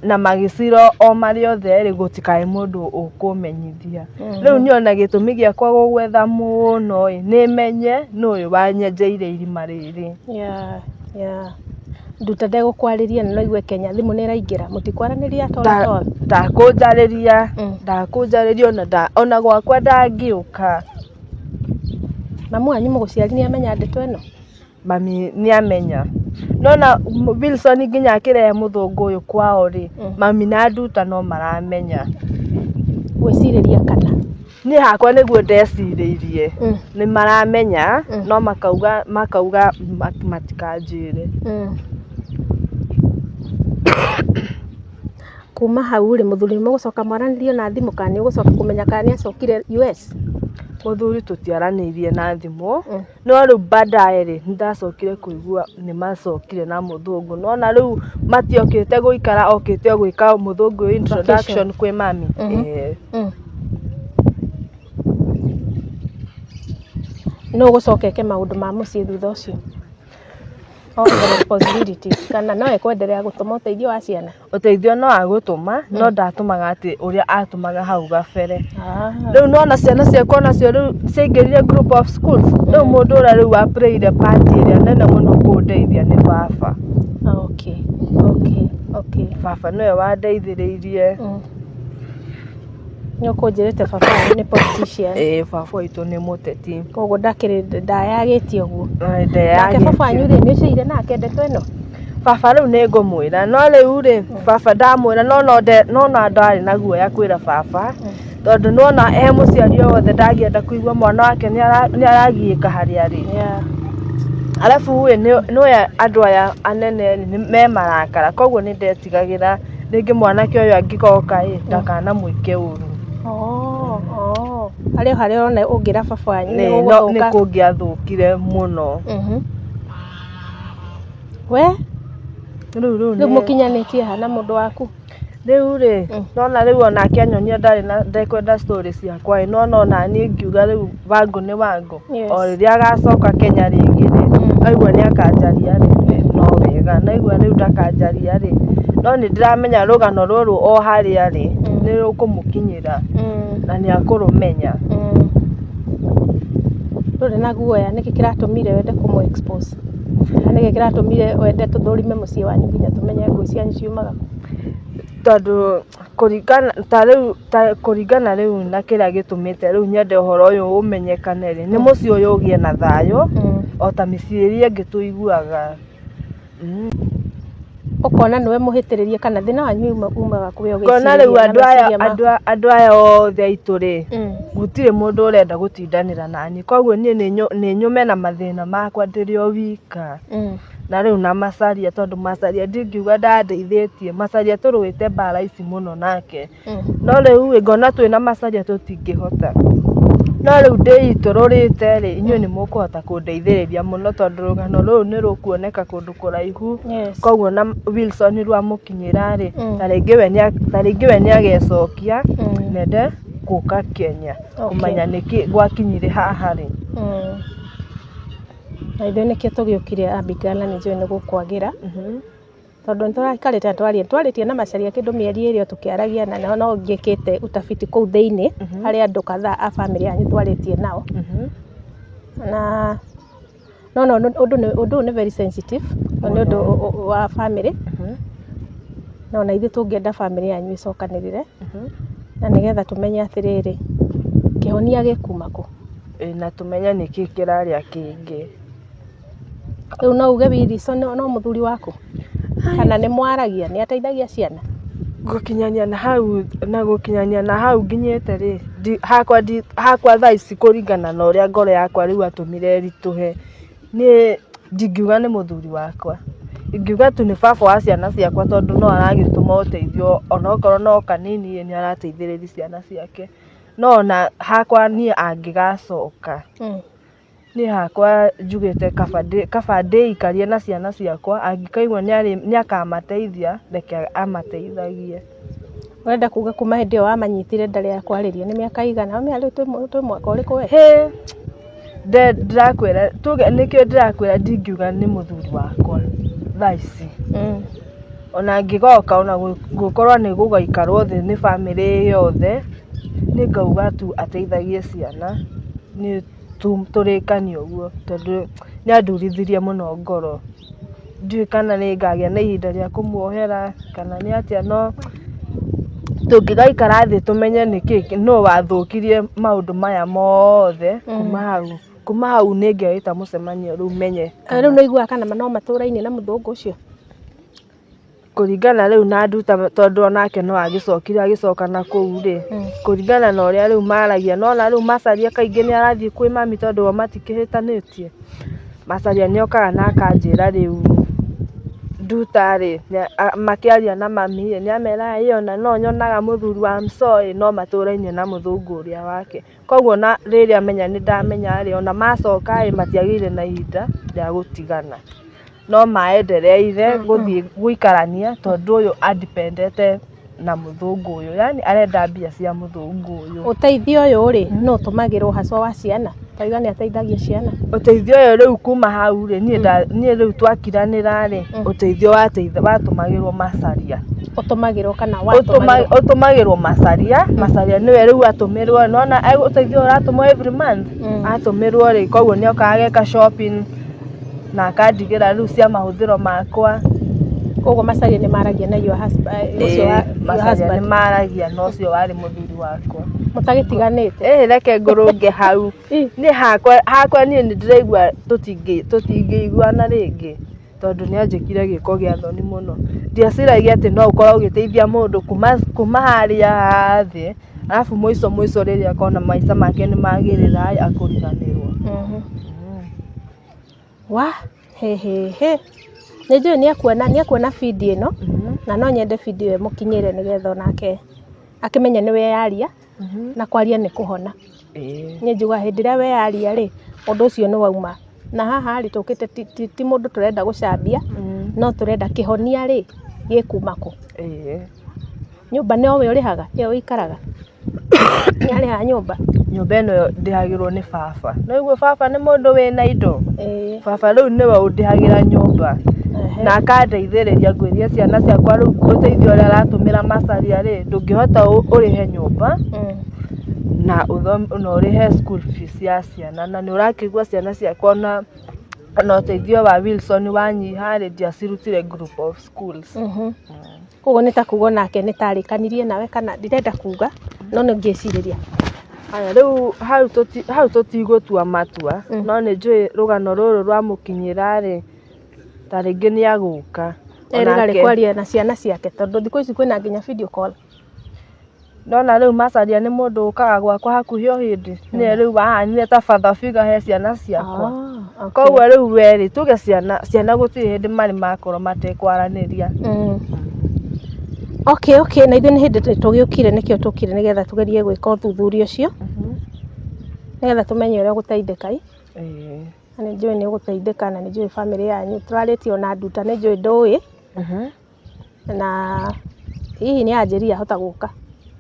na magĩcira o marĩ othe rĩ, gũtikae mũndũ ũkũmenyithia." Rĩu niĩ ona gĩtũmi gĩakwa gũgwetha mũno ĩ, nĩ menye nũ ũyũ wanyenjeire irima rĩrĩ. Yeah. Nduta ndegũkwarĩria na no igue Kenya thimũ nĩ ĩraingĩra, mũtikwaranĩria at all at all? Ndakũnjarĩria, ndakũnjarĩria ona gwakwa ndangĩũka. Mamu wanyu mũgũciari nĩ amenya ndeto ĩno? Mami nĩ amenya. Nona Wilson nginya akĩrehe mũthũngũ ũyũ kwao rĩ, mami na Nduta no maramenya. Gwĩcirĩria kana? Niĩ hakwa nĩguo ndecirĩirie. Nĩ maramenya, no makauga matikanjĩre. Kuma hau rĩ, mũthuri nĩ mũgũcoka mwaranĩrie na thimũ kana nĩ ũgũcoka kũmenya kana nĩ acokire US? Mũthuri tũtiaranĩirie na thimũ, no rĩu baadaye rĩ, nĩ ndacokire kũigua nĩ macokire na mũthũngũ. Nona rĩu matiokĩte gũikara, okĩte o gwĩka mũthũngũ ũyũ introduction kwĩ mami. Ĩĩ. Nũ ũgũcoka eke maũndũ ma mũciĩ thutha ũcio? All the responsibilities, kana no ekwenderea gũtũma ũteithio wa ciana? Ũteithio no agũtũma, no ndatũmaga atĩ ũrĩa atũmaga hau gabere. Rĩu nona ciana ciakwa onacio rĩu ciaingĩrire group of schools, rĩu mũndũ ũrĩa rĩu wa playire part ĩrĩa nene mũno kũndeithia nĩ baba. Baba nĩwe wandeithĩrĩirie. Nĩ ũkũnjĩrĩte baba wanyu nĩ politician. Ĩĩ, baba witũ nĩ mũteti. Koguo ndakĩrĩ ndayagĩtie ũguo. Ndeyagĩtie. Nake baba wanyu rĩ, nĩ ũciire nake ndeto ĩno? Baba rĩu nĩ ngũmwĩra, no rĩu rĩ, baba ndamwĩra no no ndarĩ na guoya kwĩra baba, tondũ nĩwona e mũciari o wothe ndangĩenda kũigua mwana wake nĩ aragiĩka harĩa arĩ. Arabu ĩ, nĩũĩ andũ aya anene rĩ, me marakara, koguo nĩ ndetigagĩra rĩngĩ mwanake ũyũ angĩgoka ĩ, ndakanamwĩke ũru. Oh. Harĩ o harĩa ũrona ũngĩra baba wanyu nĩ Nĩ gũgũthũka. kũngĩathũkire mũno. We Rĩu rĩu rĩu mũkinyanĩtie ha na mũndũ waku? Rĩu rĩ, nona rĩu onake anyonia ndarĩ na ndekwenda story ciakwa ĩ, nona ona niĩ ngiuga rĩu wangu nĩ wangu. O rĩrĩa agacoka Kenya rĩngĩ rĩ, aigua nĩ akanjaria rĩ, no wega, na aigua rĩu ndakanjaria rĩ, no nĩ ndĩramenya rũgano rũrũ o harĩa arĩ nĩ rũkũmũkinyĩra na nĩ akũrũmenya. Ndũrĩ na guoya? Nĩkĩ kĩratũmire wende kũmũ expose? Na nĩkĩ kĩratũmire wende tũthũrime mũciĩ wanyu nginya tũmenye ngũĩ cianyu ciumaga kũ? Tondũ kũringana ta rĩu ta kũringana rĩu na kĩrĩa gĩtũmĩte rĩu nyende ũhoro ũyũ ũmenyekane rĩ, nĩ mũciĩ ũyũ ũgĩe na thayũ o ta mĩciĩ ĩrĩa ĩngĩ tũiguaga. Ũkona nĩwe mũhĩtĩrĩrie kana thĩna wanyu umaga kũrĩ we Ngona rĩu ũgĩciragia na andũ aya meciria maku. andũ aya othe aitũ rĩ, gũtirĩ mũndũ ũrenda gũtindanĩra naniĩ, koguo niĩ nĩ nyume na mathĩna makwa ndĩrĩ o wika. Na rĩu na Macharia, tondũ Macharia ndingiuga ndandeithĩtie, Macharia tũrũĩte mbara ici mũno nake. No rĩu ĩ, ngona twĩna Macharia tũtingĩhota. No rĩu ndĩitũrũrĩte rĩ, inyuĩ nĩ mũkũhota kũndeithĩrĩria mũno tondũ rũgano rũrũ nĩ rũkuoneka kũndũ kũraihu. Koguo ona Wilson rwamũkinyĩra rĩ, ta rĩngĩ we nĩ agecokia na ende gũka Kenya kũmenya nĩkĩ gwakinyire haha rĩ. Na ithuĩ nĩkĩo tũgĩũkire, Abigail, na nĩ njũĩ nĩ gũkwagĩra, tondũ nĩ tũraikarĩte na twaria, twarĩtie na Macharia kĩndũ mĩeri 2 o tũkĩaragia, na no njĩkĩte utafiti kũu thĩinĩ harĩ andũ kadhaa a bamĩrĩ yanyu twarĩtie nao. Na no ũndũ ũyũ nĩ very sensitive, nĩ ũndũ wa bamĩrĩ, no na ithuĩ tũngĩenda bamĩrĩ yanyu ĩcokanĩrĩre na nĩgetha tũmenye atĩrĩrĩ, kĩhonia gĩkuma kũ. Ĩ, na tũmenye nĩkĩ kĩrarĩa kĩngĩ. Rĩu no uge Wilson no mũthuri waku, kana nĩ mwaragia, nĩ ateithagia ciana? Gũkinyania na hau, na gũkinyania na hau nginyĩte rĩ, hakwa hakwa thaa ici, kũringana na ũrĩa ngoro yakwa rĩu atũmire ĩritũhe, niĩ ndingiuga nĩ mũthuri wakwa, ingiuga tu nĩ baba wa ciana ciakwa, tondũ no aragĩtũma ũteithio onokorwo no kanini, nĩ arateithĩrĩria ciana ciake. No ona hakwa niĩ angĩgacoka, niĩ hakwa njugĩte kaba ndĩikarie na ciana ciakwa. Angĩkaigua nĩ akamateithia, reke amateithagie. Ũrenda kuga kuma hĩndĩ ĩyo wamanyitire ndarĩ akwarĩria? Nĩ mĩaka igana? Rĩu twĩ mwaka ũrĩkũ we? Hĩ, ndĩrakwĩra tuge nĩkĩo ndĩrakwĩra ndingiuga nĩ mũthuri wakwa thaa ici. Ona angĩgoka, ona gũkorwo nĩ gũgaikarwo thĩ nĩ bamĩrĩ yothe, nĩ ngauga tu ateithagie ciana, nĩ tũrĩkanie ũguo, tondũ nĩ andurithirie mũno ngoro. Ndiũĩ kana nĩ ngagĩa na ihinda rĩa kũmuohera kana nĩ atĩa, no tũngĩgaikara thĩ tũmenye nĩkĩ, nũ wathũkirie maũndũ maya mothe, kuma hau nĩ ngegĩta mũcemanio rĩu menye. Rĩu nĩ ũiguaga kana no matũra-inĩ na mũthũngũ ũcio? Kũringana rĩu na nduta, tondũ onake no agĩcokire agĩcoka na kũu rĩ, kũringana na ũrĩa rĩu maragia, nona rĩu Macharia kaingĩ nĩ arathiĩ kwĩ mami, tondũ o matikĩhĩtanĩtie. Macharia nĩ okaga na akanjĩra rĩu nduta rĩ, makĩaria na mami rĩ, nĩ ameraga ĩ ona no nyonaga mũthuri wa Msoi no matũraine na mũthũngũ ũrĩa wake. Koguo na rĩrĩa amenya nĩ ndamenya rĩ, ona macoka rĩ, matiagĩire na ihinda rĩa gũtigana, no maendereire gũthiĩ gũikarania, tondũ ũyũ andipendete na mũthũngũ ũyũ, yani arenda mbia cia mũthũngũ ũyũ. Ũteithio ũyũ rĩ, no ũtũmagĩrwo haswa wa ciana? Tauga nĩ ateithagia ciana. Ũteithio ũyũ rĩu kuma hau rĩ, niĩ rĩu twakiranĩra rĩ, ũteithio watũmagĩrwo Macharia. Ũtũmagĩrwo kana watũmagĩrwo? Ũtũmagĩrwo Macharia. Macharia nĩwe rĩu atũmĩrwo, nona ũteithio ũratũmwo every month, atũmĩrwo rĩ, koguo nĩ okaga ageka shopping na akandigĩra rĩu cia mahũthĩro makwa. Koguo Macharia nĩ maragia na your husband, ũcio wa your Macharia nĩ husband? Maragia na ũcio warĩ mũthuri wakwa. Mũtagĩtiganĩte? Ĩ, reke ngũrũnge hau. Niĩ hakwa niĩ nĩ ndĩraigua tũtingĩiguana rĩngĩ, tondũ nĩ anjĩkire gĩko gĩa thoni mũno. Ndieciragia atĩ no ũkorwo ũgĩteithia mũndũ kuma harĩa thĩ, arabu mũico mũico rĩrĩa akona maica make nĩ magĩrĩra akũriganĩrwo. Wa he he he, nĩ njũĩ nĩ ekuona video ĩno, na no nyende video ĩyo ĩmũkinyĩre nĩgetha onake akĩmenye nĩ weyaria, na kwaria nĩ kũhona. Niĩ njugaga hĩndĩ ĩrĩa weyaria rĩ, ũndũ ũcio nĩ wauma. Na haha rĩ, tũkĩte ti mũndũ tũrenda gũcambia, no tũrenda kĩhonia rĩ, gĩkuma kũ? Nyũmba nowe ũrĩhaga, ĩyo ũikaraga? Nĩ arĩhaga nyũmba? Nyũmba ĩno ndĩhagĩrwo nĩ baba. No ũguo baba nĩ mũndũ wĩna indo. Baba rĩu nĩwe ũndĩhagĩra nyũmba na akandeithĩrĩria ngwĩria ciana ciakwa. Rĩu ũteithio ũrĩa aratũmĩra Macharia rĩ, ndũngĩhota ũrĩhe nyũmba na na ũrĩhe school fees ya ciana, na nĩ ũrakĩigua ciana ciakwa ona ũteithio wa Wilson wanyiha rĩ, ndiacirutire group of schools. Koguo nĩ ta kuga onake nĩ tarĩkanirie nawe, kana ndirenda kuga, no nĩ ngĩcirĩria. Aya, rĩu hau tũtigũtua matua, no nĩ njũĩ rũgano rũrũ rwamũkinyĩra rĩ, ta rĩngĩ nĩ agũka. Erĩga Onake- kwaria na ciana ciake tondũ thikũ ici kwĩna nginya video call. Ndona rĩu Macharia nĩ mũndũ ũkaga gwakwa hakuhĩ o hĩndĩ, nĩwe rĩu wahanire ta father figure he ciana ciakwa. Ah, okay. Koguo rĩu we rĩ, tuge ciana, ciana gũtirĩ hĩndĩ marĩ makorwo matekwaranĩria. Okay, okay, na ithuĩ nĩ hĩndĩ tũgĩũkire nĩkĩo tũkire nĩgetha tũgerie gwĩka ũthuthuria ũcio nĩgetha tũmenye ũrĩa ũgũteithĩka ĩ. Ĩĩ. Na nĩ njũĩ nĩ ũgũteithĩka na nĩ njũĩ bamĩrĩ yanyu tũrarĩtie ona nduta nĩ njũĩ ndũĩ na hihi nĩ anjĩria ahota gũka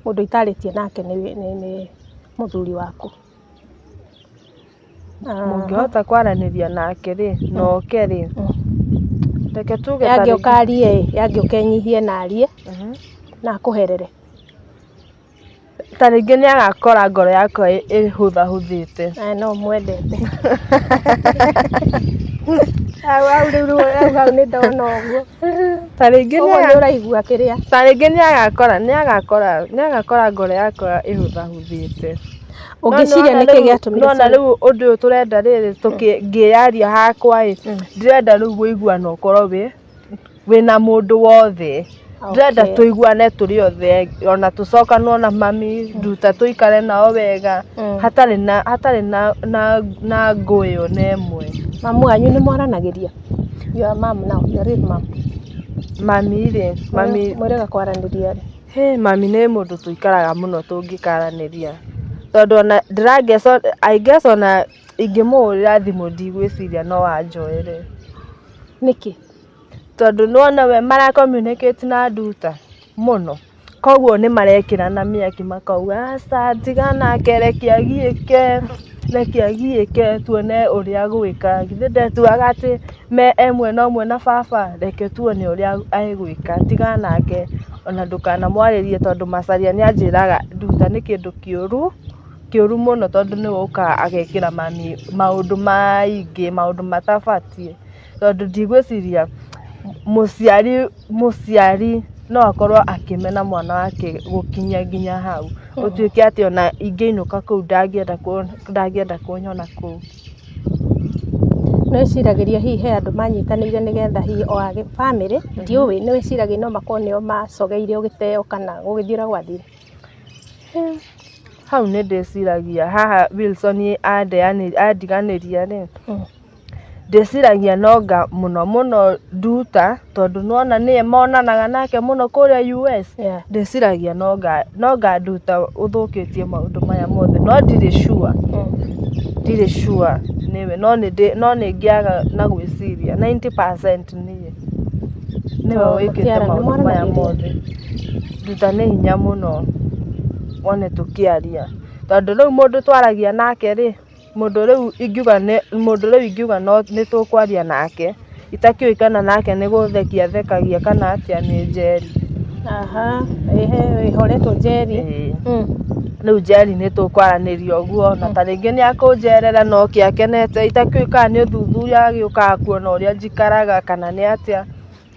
mũndũ itarĩtie nake nĩ mũthuri waku. Mũngĩhota kwaranĩria nake rĩ, na oke rĩ, reke tuge ta Yangĩũka rĩngĩ- arie ĩ, yangĩũka enyihie na arie na akũherere. Ta rĩngĩ nĩ agakora ngoro yakwa ĩhũthahũthĩte. Aya no mwendete. Hau hau rĩu rĩu hau hau nĩ ndona ũguo. Ta rĩngĩ nĩ Ũguo nĩ aga- ũraigua kĩrĩa. ta rĩngĩ nĩ agakora nĩ agakora nĩ agakora ngoro yakwa ĩhũthahũthĩte. Ũngĩciria nĩkĩ gĩatũmire Nona rĩu ũndũ ũyũ tũrenda rĩrĩ ngĩyaria hakwa ĩ, ndĩrenda rĩu ũiguano ũkorwo wĩna mũndũ wothe. Ndĩrenda Okay. tũiguane tũrĩ othe ona tũcokanwo na mami nduta tũikare nao wega hatarĩ na hatarĩ na na na ngũĩ ona ĩmwe. Mamu wanyu nĩ mwaranagĩria? Your mom now, your real mom. Mami rĩ, mami Mwĩrĩga kwaranĩria rĩ? Hĩ, mami nĩ mũndũ tũikaraga mũno tũngĩkaranĩria tondũ ona ndĩra I guess ona ingĩmũhũrĩra thimũ ndigwĩciria no anjoere. Nĩkĩ? Tondũ nĩwona we mara communicate na nduta mũno koguo nĩ marekĩrana mĩaki makauga aca tiga nake reke agiĩke reke agiĩke tuone ũrĩa agwĩka githĩ ndetuaga atĩ me e mwena ũmwe na baba reke tuone ũrĩa egwĩka tiga nake ona ndũkanamwarĩrie tondũ Macharia nĩ anjĩraga nduta nĩ kĩndũ kĩũru kĩũru mũno tondũ nĩwe ũkaga agekĩra mami maũndũ maingĩ maũndũ matabatiĩ tondũ ndigwĩciria mũciari no akorwo akĩmena mwana wake gũkinya nginya hau ũtuĩke atĩ ona ingĩinũka kũu ndangĩenda kũnyona kũu. Nĩ wĩciragĩria hihi he andũ manyitanĩire nĩgetha hihi o a bamĩrĩ ndiũĩ nĩ wĩciragia no makorwo nĩo macogeire ũgĩteo kana gũgĩthiĩ ũrĩa gwathire? Hau nĩ ndĩciragia haha Wilson andiganĩria rĩ, ndĩciragia nonga mũno mũno Nduta tondũ nĩwona nĩye monanaga nake mũno kũrĩa US. Ndĩciragia nonga Nduta ũthũkĩtie maũndũ maya mothe no ndirĩ sure, ndirĩ sure nĩwe no nĩ ngĩaga na gwĩciria 90% nĩye nĩwe wĩkĩte maũndũ maya mothe. Nduta nĩ hinya mũno wone tũkĩaria tondũ rĩu mũndũ twaragia nake rĩ, mũndũ rĩu ingiuga nĩ mũndũ rĩu ingiuga no nĩ tũkwaria nake itakĩũĩ kana nake nĩ gũthekia athekagia kana atĩa nĩ Njeri. Aha, ĩhe ĩhoretwo Njeri. Ĩĩ. Rĩu Njeri nĩ tũkwaranĩria ũguo na ta rĩngĩ nĩ akũnjerera na oke akenete itakĩũĩ kana nĩ ũthuthuria agĩũkaga kuona ũrĩa njikaraga kana nĩ atĩa.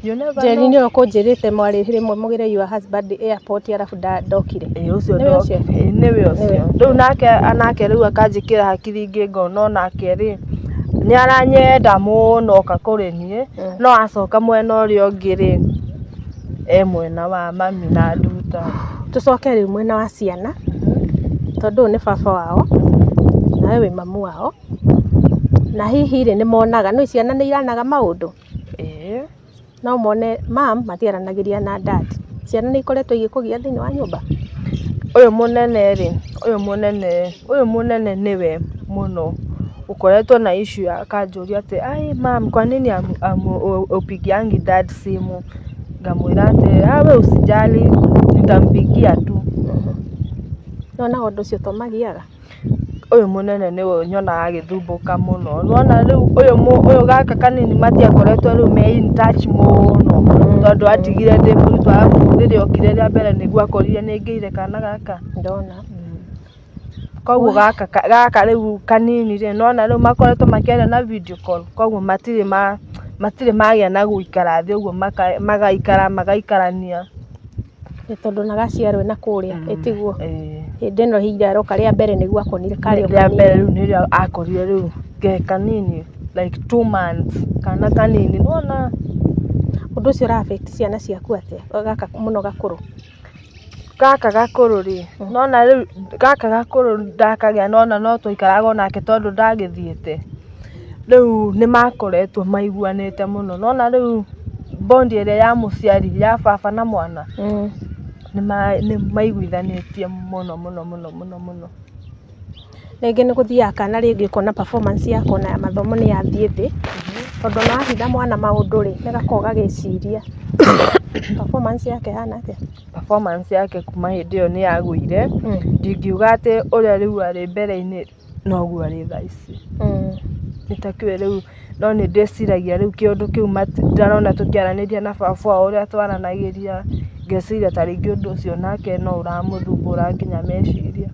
You never Njeri know. nĩwe ũkũnjĩrĩte mwarĩ rĩmwe mũgĩre your husband airport arabu ndokire. Ĩĩ ũcio Nĩwe ũcio? ndokire, nĩwe ũcio. Rĩu nake nake rĩu akanjĩkĩra hakiri ingĩ ngona onake rĩ nĩ aranyenda mũno oka kũrĩ niĩ no acoka mwena ũrĩa ũngĩ rĩ e mwena wa mami na Nduta. Tũcoke rĩu mwena wa ciana tondũ ũyũ nĩ baba wao nawe wĩ mamu wao na hihi rĩ nĩ monaga nĩ ciana nĩ iranaga maũndũ? Ĩĩ. No mone mam matiaranagĩria na dad. Ciana nĩ ikoretwo igĩkũgia thĩinĩ wa nyũmba? Ũyũ mũnene rĩ, ũyũ mũnene ũyũ mũnene nĩwe mũno ũkoretwo na issue ya akanjũria atĩ ai mam kwa nini upigiangi dad simu? Ngamwĩra atĩ ah we usijali nitampigia tu. Nĩwonaga ũndũ ũcio to magiaga? Ũyũ mũnene nĩwe nyonaga agĩthumbũka mũno. Nĩwona rĩu ũyũ ũyũ gaka kanini matiakoretwo rĩu me in touch mũno tondũ andigire ndĩ mũritũ arabu rĩrĩa okire rĩa mbere nĩguo akorire nĩ ngĩire kana gaka. Ndona. Koguo gaka gaka rĩu kanini rĩ nĩwona rĩu makoretwo makĩaria na video call koguo matirĩ ma matirĩ magĩa na gũikara thĩ ũguo magaikara magaikarania. Nĩ tondũ na gaciarwo na kũrĩa ĩtiguo? Ĩĩ. Hĩndĩ ĩno hihi aroka rĩa mbere nĩguo akonire karĩ o Rĩa mbere kanini. rĩu nĩrĩo akorire rĩu ge kanini like 2 months kana kanini nĩwona. Ũndũ ũcio ũra affect ciana ciaku atĩa? Gaka mũno gakũrũ. Gaka gakũrũ rĩ, nona rĩu gaka gakũrũ ndakagĩa nona no twaikaraga onake tondũ ndagĩthiĩte. Rĩu nĩ makoretwo maiguanĩte mũno. Nona rĩu bond ĩrĩa ya mũciari ya baba na mwana nĩ maiguithanĩtie mũno mũno mũno mũno mũno. Rĩngĩ nĩ gũthiaga kana rĩngĩ ũkona performance yako ona ya mathomo nĩ yathiĩ thĩ, tondũ ona wahitha mwana maũndũ rĩ, nĩ gakoragwo gagĩciria. Performance yake ĩhana atĩa? Performance yake kuma hĩndĩ ĩyo nĩ yagũire. Ndingiuga atĩ ũrĩa rĩu arĩ mbere-inĩ noguo arĩ thaa ici. Nĩtakĩũĩ rĩu no nĩ ndĩciragia rĩu kĩũndũ kĩu ndarona tũkĩaranĩria na baba wao ũrĩa twaranagĩria, ngeciria ta rĩngĩ ũndũ ũcio nake no ũramũthumbũra nginya meciria.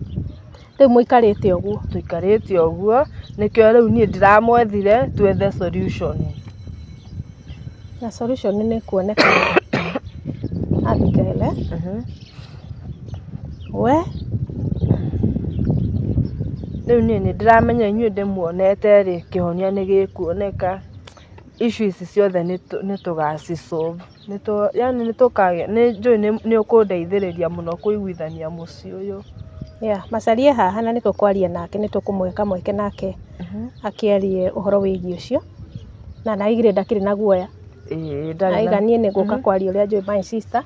Rĩu mũikarĩte ũguo? Tũikarĩte ũguo, nĩkĩo rĩu niĩ ndĩramwethire twethe solution. Na solution nĩ ĩkuoneka, Abigail, eh? We Rĩu niĩ nĩ ndĩramenya inyuĩ ndĩmuonete rĩ, kĩhonia nĩ gĩkuoneka. Issue ici ciothe nĩ tũgaci solve. Yani nĩ tũkagĩa, nĩ njũĩ nĩ ũkũndeithĩrĩria mũno kũiguithania mũciĩ ũyũ. Yeah, macarie haha na nĩ tũkwaria nake, nĩ tũkũmũhe kamweke nake akĩarie ũhoro wĩgiĩ ũcio. Na naigire ndakĩrĩ na guoya. Ĩĩ, ndarĩ na. Aiga niĩ nĩ ngũka kwaria ũrĩa njũĩ my sister,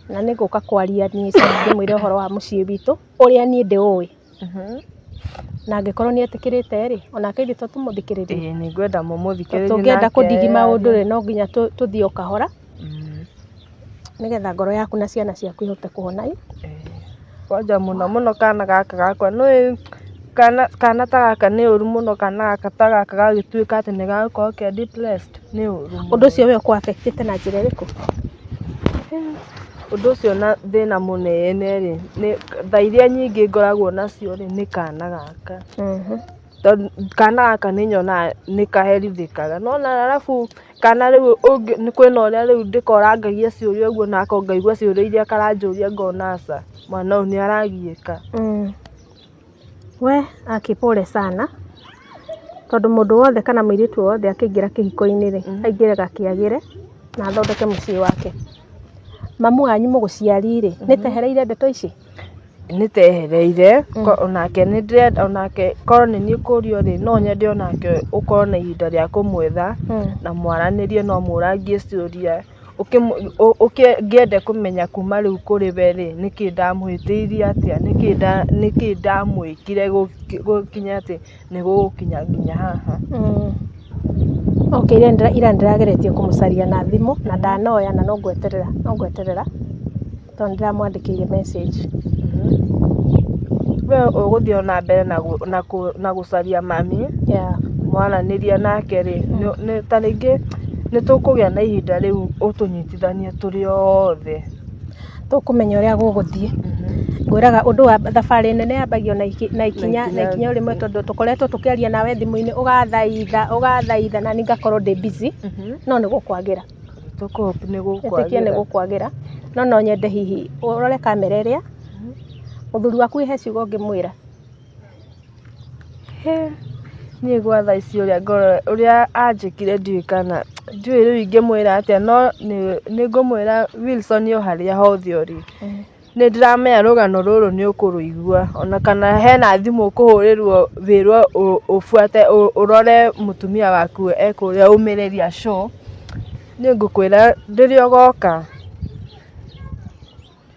na nĩ ngũka kwaria niĩ ndĩmwĩre ũhoro wa mũciĩ witũ ũrĩa niĩ ndĩũĩ. Na angĩkorwo nĩ etĩkĩrĩte rĩ, onake ithuĩ to tũmũthikĩrĩrie. Ĩĩ, nĩ ngwenda mũmũthikĩrĩrie. Tũngĩenda nake kũndigi maũndũ arie. rĩ, no nginya tũthiĩ o kahora nĩgetha ngoro yaku na ciana ciaku ihote kũhona. Kwanja mũno mũno kana gaka gakwa nĩũĩ kana ta gaka nĩ ũru mũno, kana gaka ta gaka gagĩtuĩka atĩ nĩ gagũkorwo ke depressed nĩ ũru mũno. Ũndũ ũcio we ũkũ affect na njĩra ĩrĩkũ? Ũndũ ũcio na thĩna mũnene rĩ, nĩ thaa iria nyingĩ ngoragwo nacio rĩ, nĩ kana gaka. Tondũ kana gaka nĩ nyonaga nĩ kaherithĩkaga. Nĩwona arabu kana rĩu kwĩna ũrĩa rĩu ndĩkorangagia ciũria ũguo nako ngaigua ciũria iria karanjũria ngona aca, mwana ũyũ nĩ aragiĩka. We aki pole sana, tondũ mũndũ wothe kana mũirĩtu wothe akĩingĩra kĩhiko-inĩ rĩ, aingĩraga kĩagĩre na athondeke mũciĩ wake. Mamu wanyu mũgũciari rĩ, nĩ tehereire ndeto ici? Nĩ tehereire onake nĩ ndĩrenda onake korwo nĩ niĩ kũrio rĩ, no nyende onake ũkorwo na ihinda rĩa kũmwetha na mwaranĩrie, no mũrangie ciũria, ngĩende kũmenya kuma rĩu kũrĩ we rĩ, nĩkĩ ndamũhĩtĩirie atĩa, nĩkĩ ndamwĩkire gũkinya atĩ nĩ gũgũkinya nginya haha. Okay, ira ndĩrageretie kũmũcaria na thimũ na ndanoya, na no ngweterera, no ngweterera tondũ nĩndĩramwandĩkĩire message. We ũgũthiĩ ona mbere na gũcaria mami, mwaranĩria nake rĩ, ta rĩngĩ nĩ tũkũgĩa na ihinda rĩu ũtũnyitithanie tũrĩ othe. Tũkũmenya ũrĩa gũgũthiĩ. Ngwĩraga ũndũ wa thabarĩ nene yambagio na ikinya, na ikinya rĩmwe, tondũ tũkoretwo tũkĩaria nawe thimũ-inĩ ũgathaitha ũgathaitha na niĩ ngakorwo ndĩ busy, no nĩ gũkwagĩra. Tũkũhope nĩ Ĩtĩkia nĩ gũkwagĩra. Gũkwagĩra, no no nyende hihi ũrore kamera ĩrĩa mũthuri waku, he ciugo ũngĩmwĩra. He, niĩ gwa thaa ici ũrĩa ngoro ũrĩa anjĩkire ndiũĩ kana ndiũĩ rĩu ingĩmwĩra atĩa, no nĩ ngũmwĩra Wilson, o harĩa hothe ũrĩ, nĩ ndĩramenya rũgano rũrũ nĩ ũkũrũigua, ona kana hena thimũ ũkũhũrĩrwo wĩrwo ũbuate ũrore mũtumia waku ekũrĩa ũmĩrĩria show. Niĩ ngũkwĩra rĩrĩa ũgoka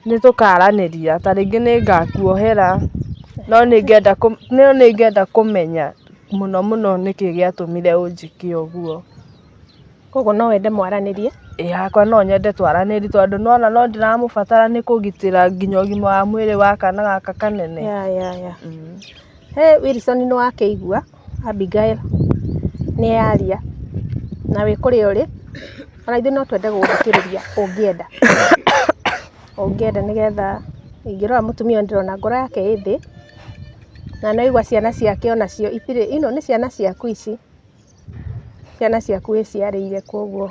nĩ tũkaranĩria, ta rĩngĩ nĩ ngakuohera, no nĩ ngenda kũmenya mũno mũno nĩkĩ gĩatũmire ũnjĩke ũguo. Koguo no wende mwaranĩrie? Ĩ, hakwa no nyende twaranĩrie, tondũ nĩwona no ndĩramũbatara nĩ kũgitĩra nginya ũgima wa mwĩrĩ wa kana gaka kanene. Ya. He Wilson, nĩ wakĩigua Abigail nĩ yaria, na wĩ kũrĩa ũrĩ ona ithuĩ no twende gũgũthikĩrĩria ũngĩenda, ũngĩenda, nĩgetha ingĩrora mũtumia ũyũ ndĩrona ngoro yake ĩ thĩ, na nĩwaigua ciana ciake onacio itirĩ ino, nĩ ciana ciaku ici, ciana ciaku wĩciarĩire. Koguo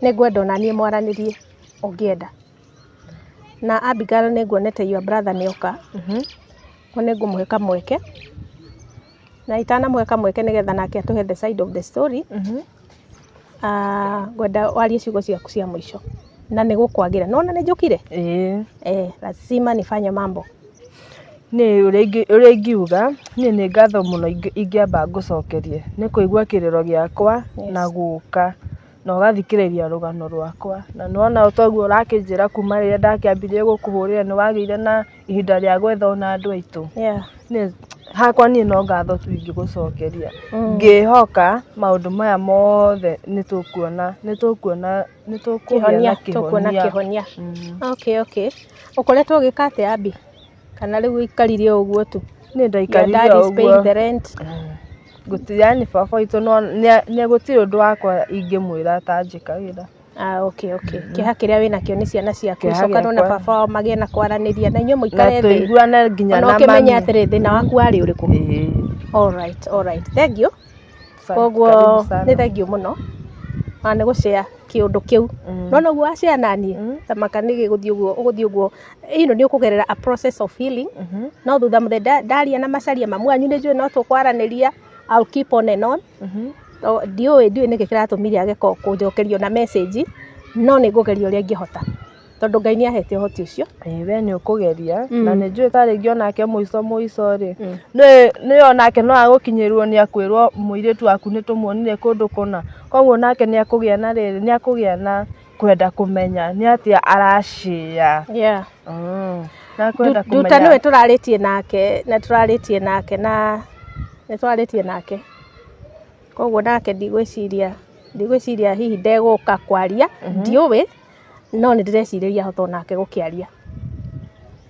nĩ ngwenda ona niĩ mwaranĩrie ũngĩenda. Na Abigail, nĩ nguonete your brother nĩ oka, ko nĩ ngũmũhe kamweke, na itanamũhe kamweke nĩgetha nake atũhe the side of the story. Ngwenda warie ciugo ciaku cia mũico na nĩ gũkwagĩra nona nĩ njũkire. Ĩĩ. Lazima nifanye mambo. Niĩ ũrĩa ingiuga, niĩ nĩ ngatho mũno ingĩamba ngũcokerie nĩ kũigua kĩrĩro gĩakwa na gũka na ũgathikĩrĩria rũgano rwakwa, na nĩwona toguo ũrakĩnjĩra kuma rĩrĩa ndakĩambirie gũkũhũrĩra nĩ wagĩire na ihinda rĩa gwetha ona andũ aitũ. Niĩ hakwa niĩ no ngatho tu ingĩgũcokeria, ngĩhoka maũndũ maya mothe nĩ tũkuona, nĩ tũkuona, nĩ tũkũgĩa na Kĩhonia, tũkuona kĩhonia. Kĩhonia. Okay, ũkoretwo ũgĩka atĩa, Abby? Kana rĩu ũikarire o ũguo tu? Niĩ Your ndaikarire dad o is paying ũguo. the rent. Gũtirĩ, yani baba witũ no nĩ gũtirĩ ũndũ wakwa ingĩmwĩra atanjĩkagĩra. Ah, okay. Kĩeha kĩrĩa wĩnakĩo nĩ ciana ciaku. Kĩeha Cokana na gĩakwa. baba wao magĩe na kwaranĩria na inyuĩ Na mũikare thĩ. tũiguane nginya Ona na ũkĩmenye mami. atĩrĩ, thĩna waku warĩ ũrĩkũ. Ĩĩ. All right, thank you. Asante, Koguo karibu sana. nĩ thank you mũno ona nĩ gũcea kĩũndũ kĩu. Nona ũguo wacea naniĩ tamaka nĩ gĩgũthiĩ ũguo, ũgũthiĩ ũguo nĩ ũkũgerera a process of healing. No thutha mũthenya ndaria na Macaria, mamu wanyu nĩ njũĩ no tũkwaranĩria. I'll keep on and on. Ndiũĩ nĩkĩ kĩratũmire age kũnjokeria na message, no nĩ ngũgeria ũrĩa ingĩhota tondũ Ngai nĩ ahete ũhoti ũcio. Ĩĩ, we nĩ ũkũgeria na nĩ njũĩ ta rĩngĩ onake mũico mũico rĩ, nĩ onake no agũkinyĩrwo nĩ akwĩrwo mũirĩtu waku nĩ tũmuonire kũndũ kũna, koguo nake nĩ akũgĩa na rĩrĩ, nĩ akũgĩa na kwenda kũmenya nĩ atĩa aracĩa. Na kwenda Nduta kũmenya. Nĩwe tũrarĩtie nake na tũrarĩtie nake na nĩ twarĩtie nake, koguo nake ndigwĩciria hihi ndegũka kwaria, ndiũĩ, no nĩ ndĩrecirĩria hota onake gũkĩaria.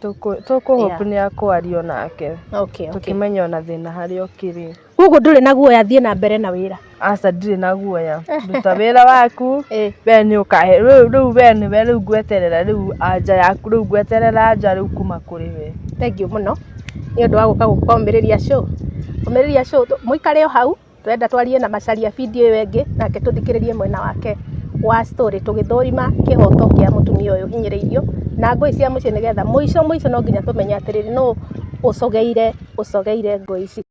Tũkũhope nĩ akwaria onake, tũkĩmenye ona thĩna harĩa ũkĩrĩ. Koguo ndũrĩ na guoya, thiĩ na mbere na wĩra. Aca, ndirĩ na guoya, ruta wĩra waku. We nĩ ũkahe rĩu we nĩwe rĩu ngweterera rĩu anja yaku, rĩu ngweterera anja rĩu kuma kũrĩ we. Thank you mũno nĩ ũndũ wa gũka gũkomĩrĩria show, ũmĩrĩria show. Mũikare o hau, twenda twarie na Macaria video ĩyo ĩngĩ nake, tũthikĩrĩrie mwena wake wa story tũgĩthũrima kĩhoto kĩa mũtumia ũyũ hinyĩrĩirio na ngũi cia mũciĩ, nĩgetha mũico mũico no nginya tũmenye atĩrĩrĩ, nũ ũcogeire ngũi ici.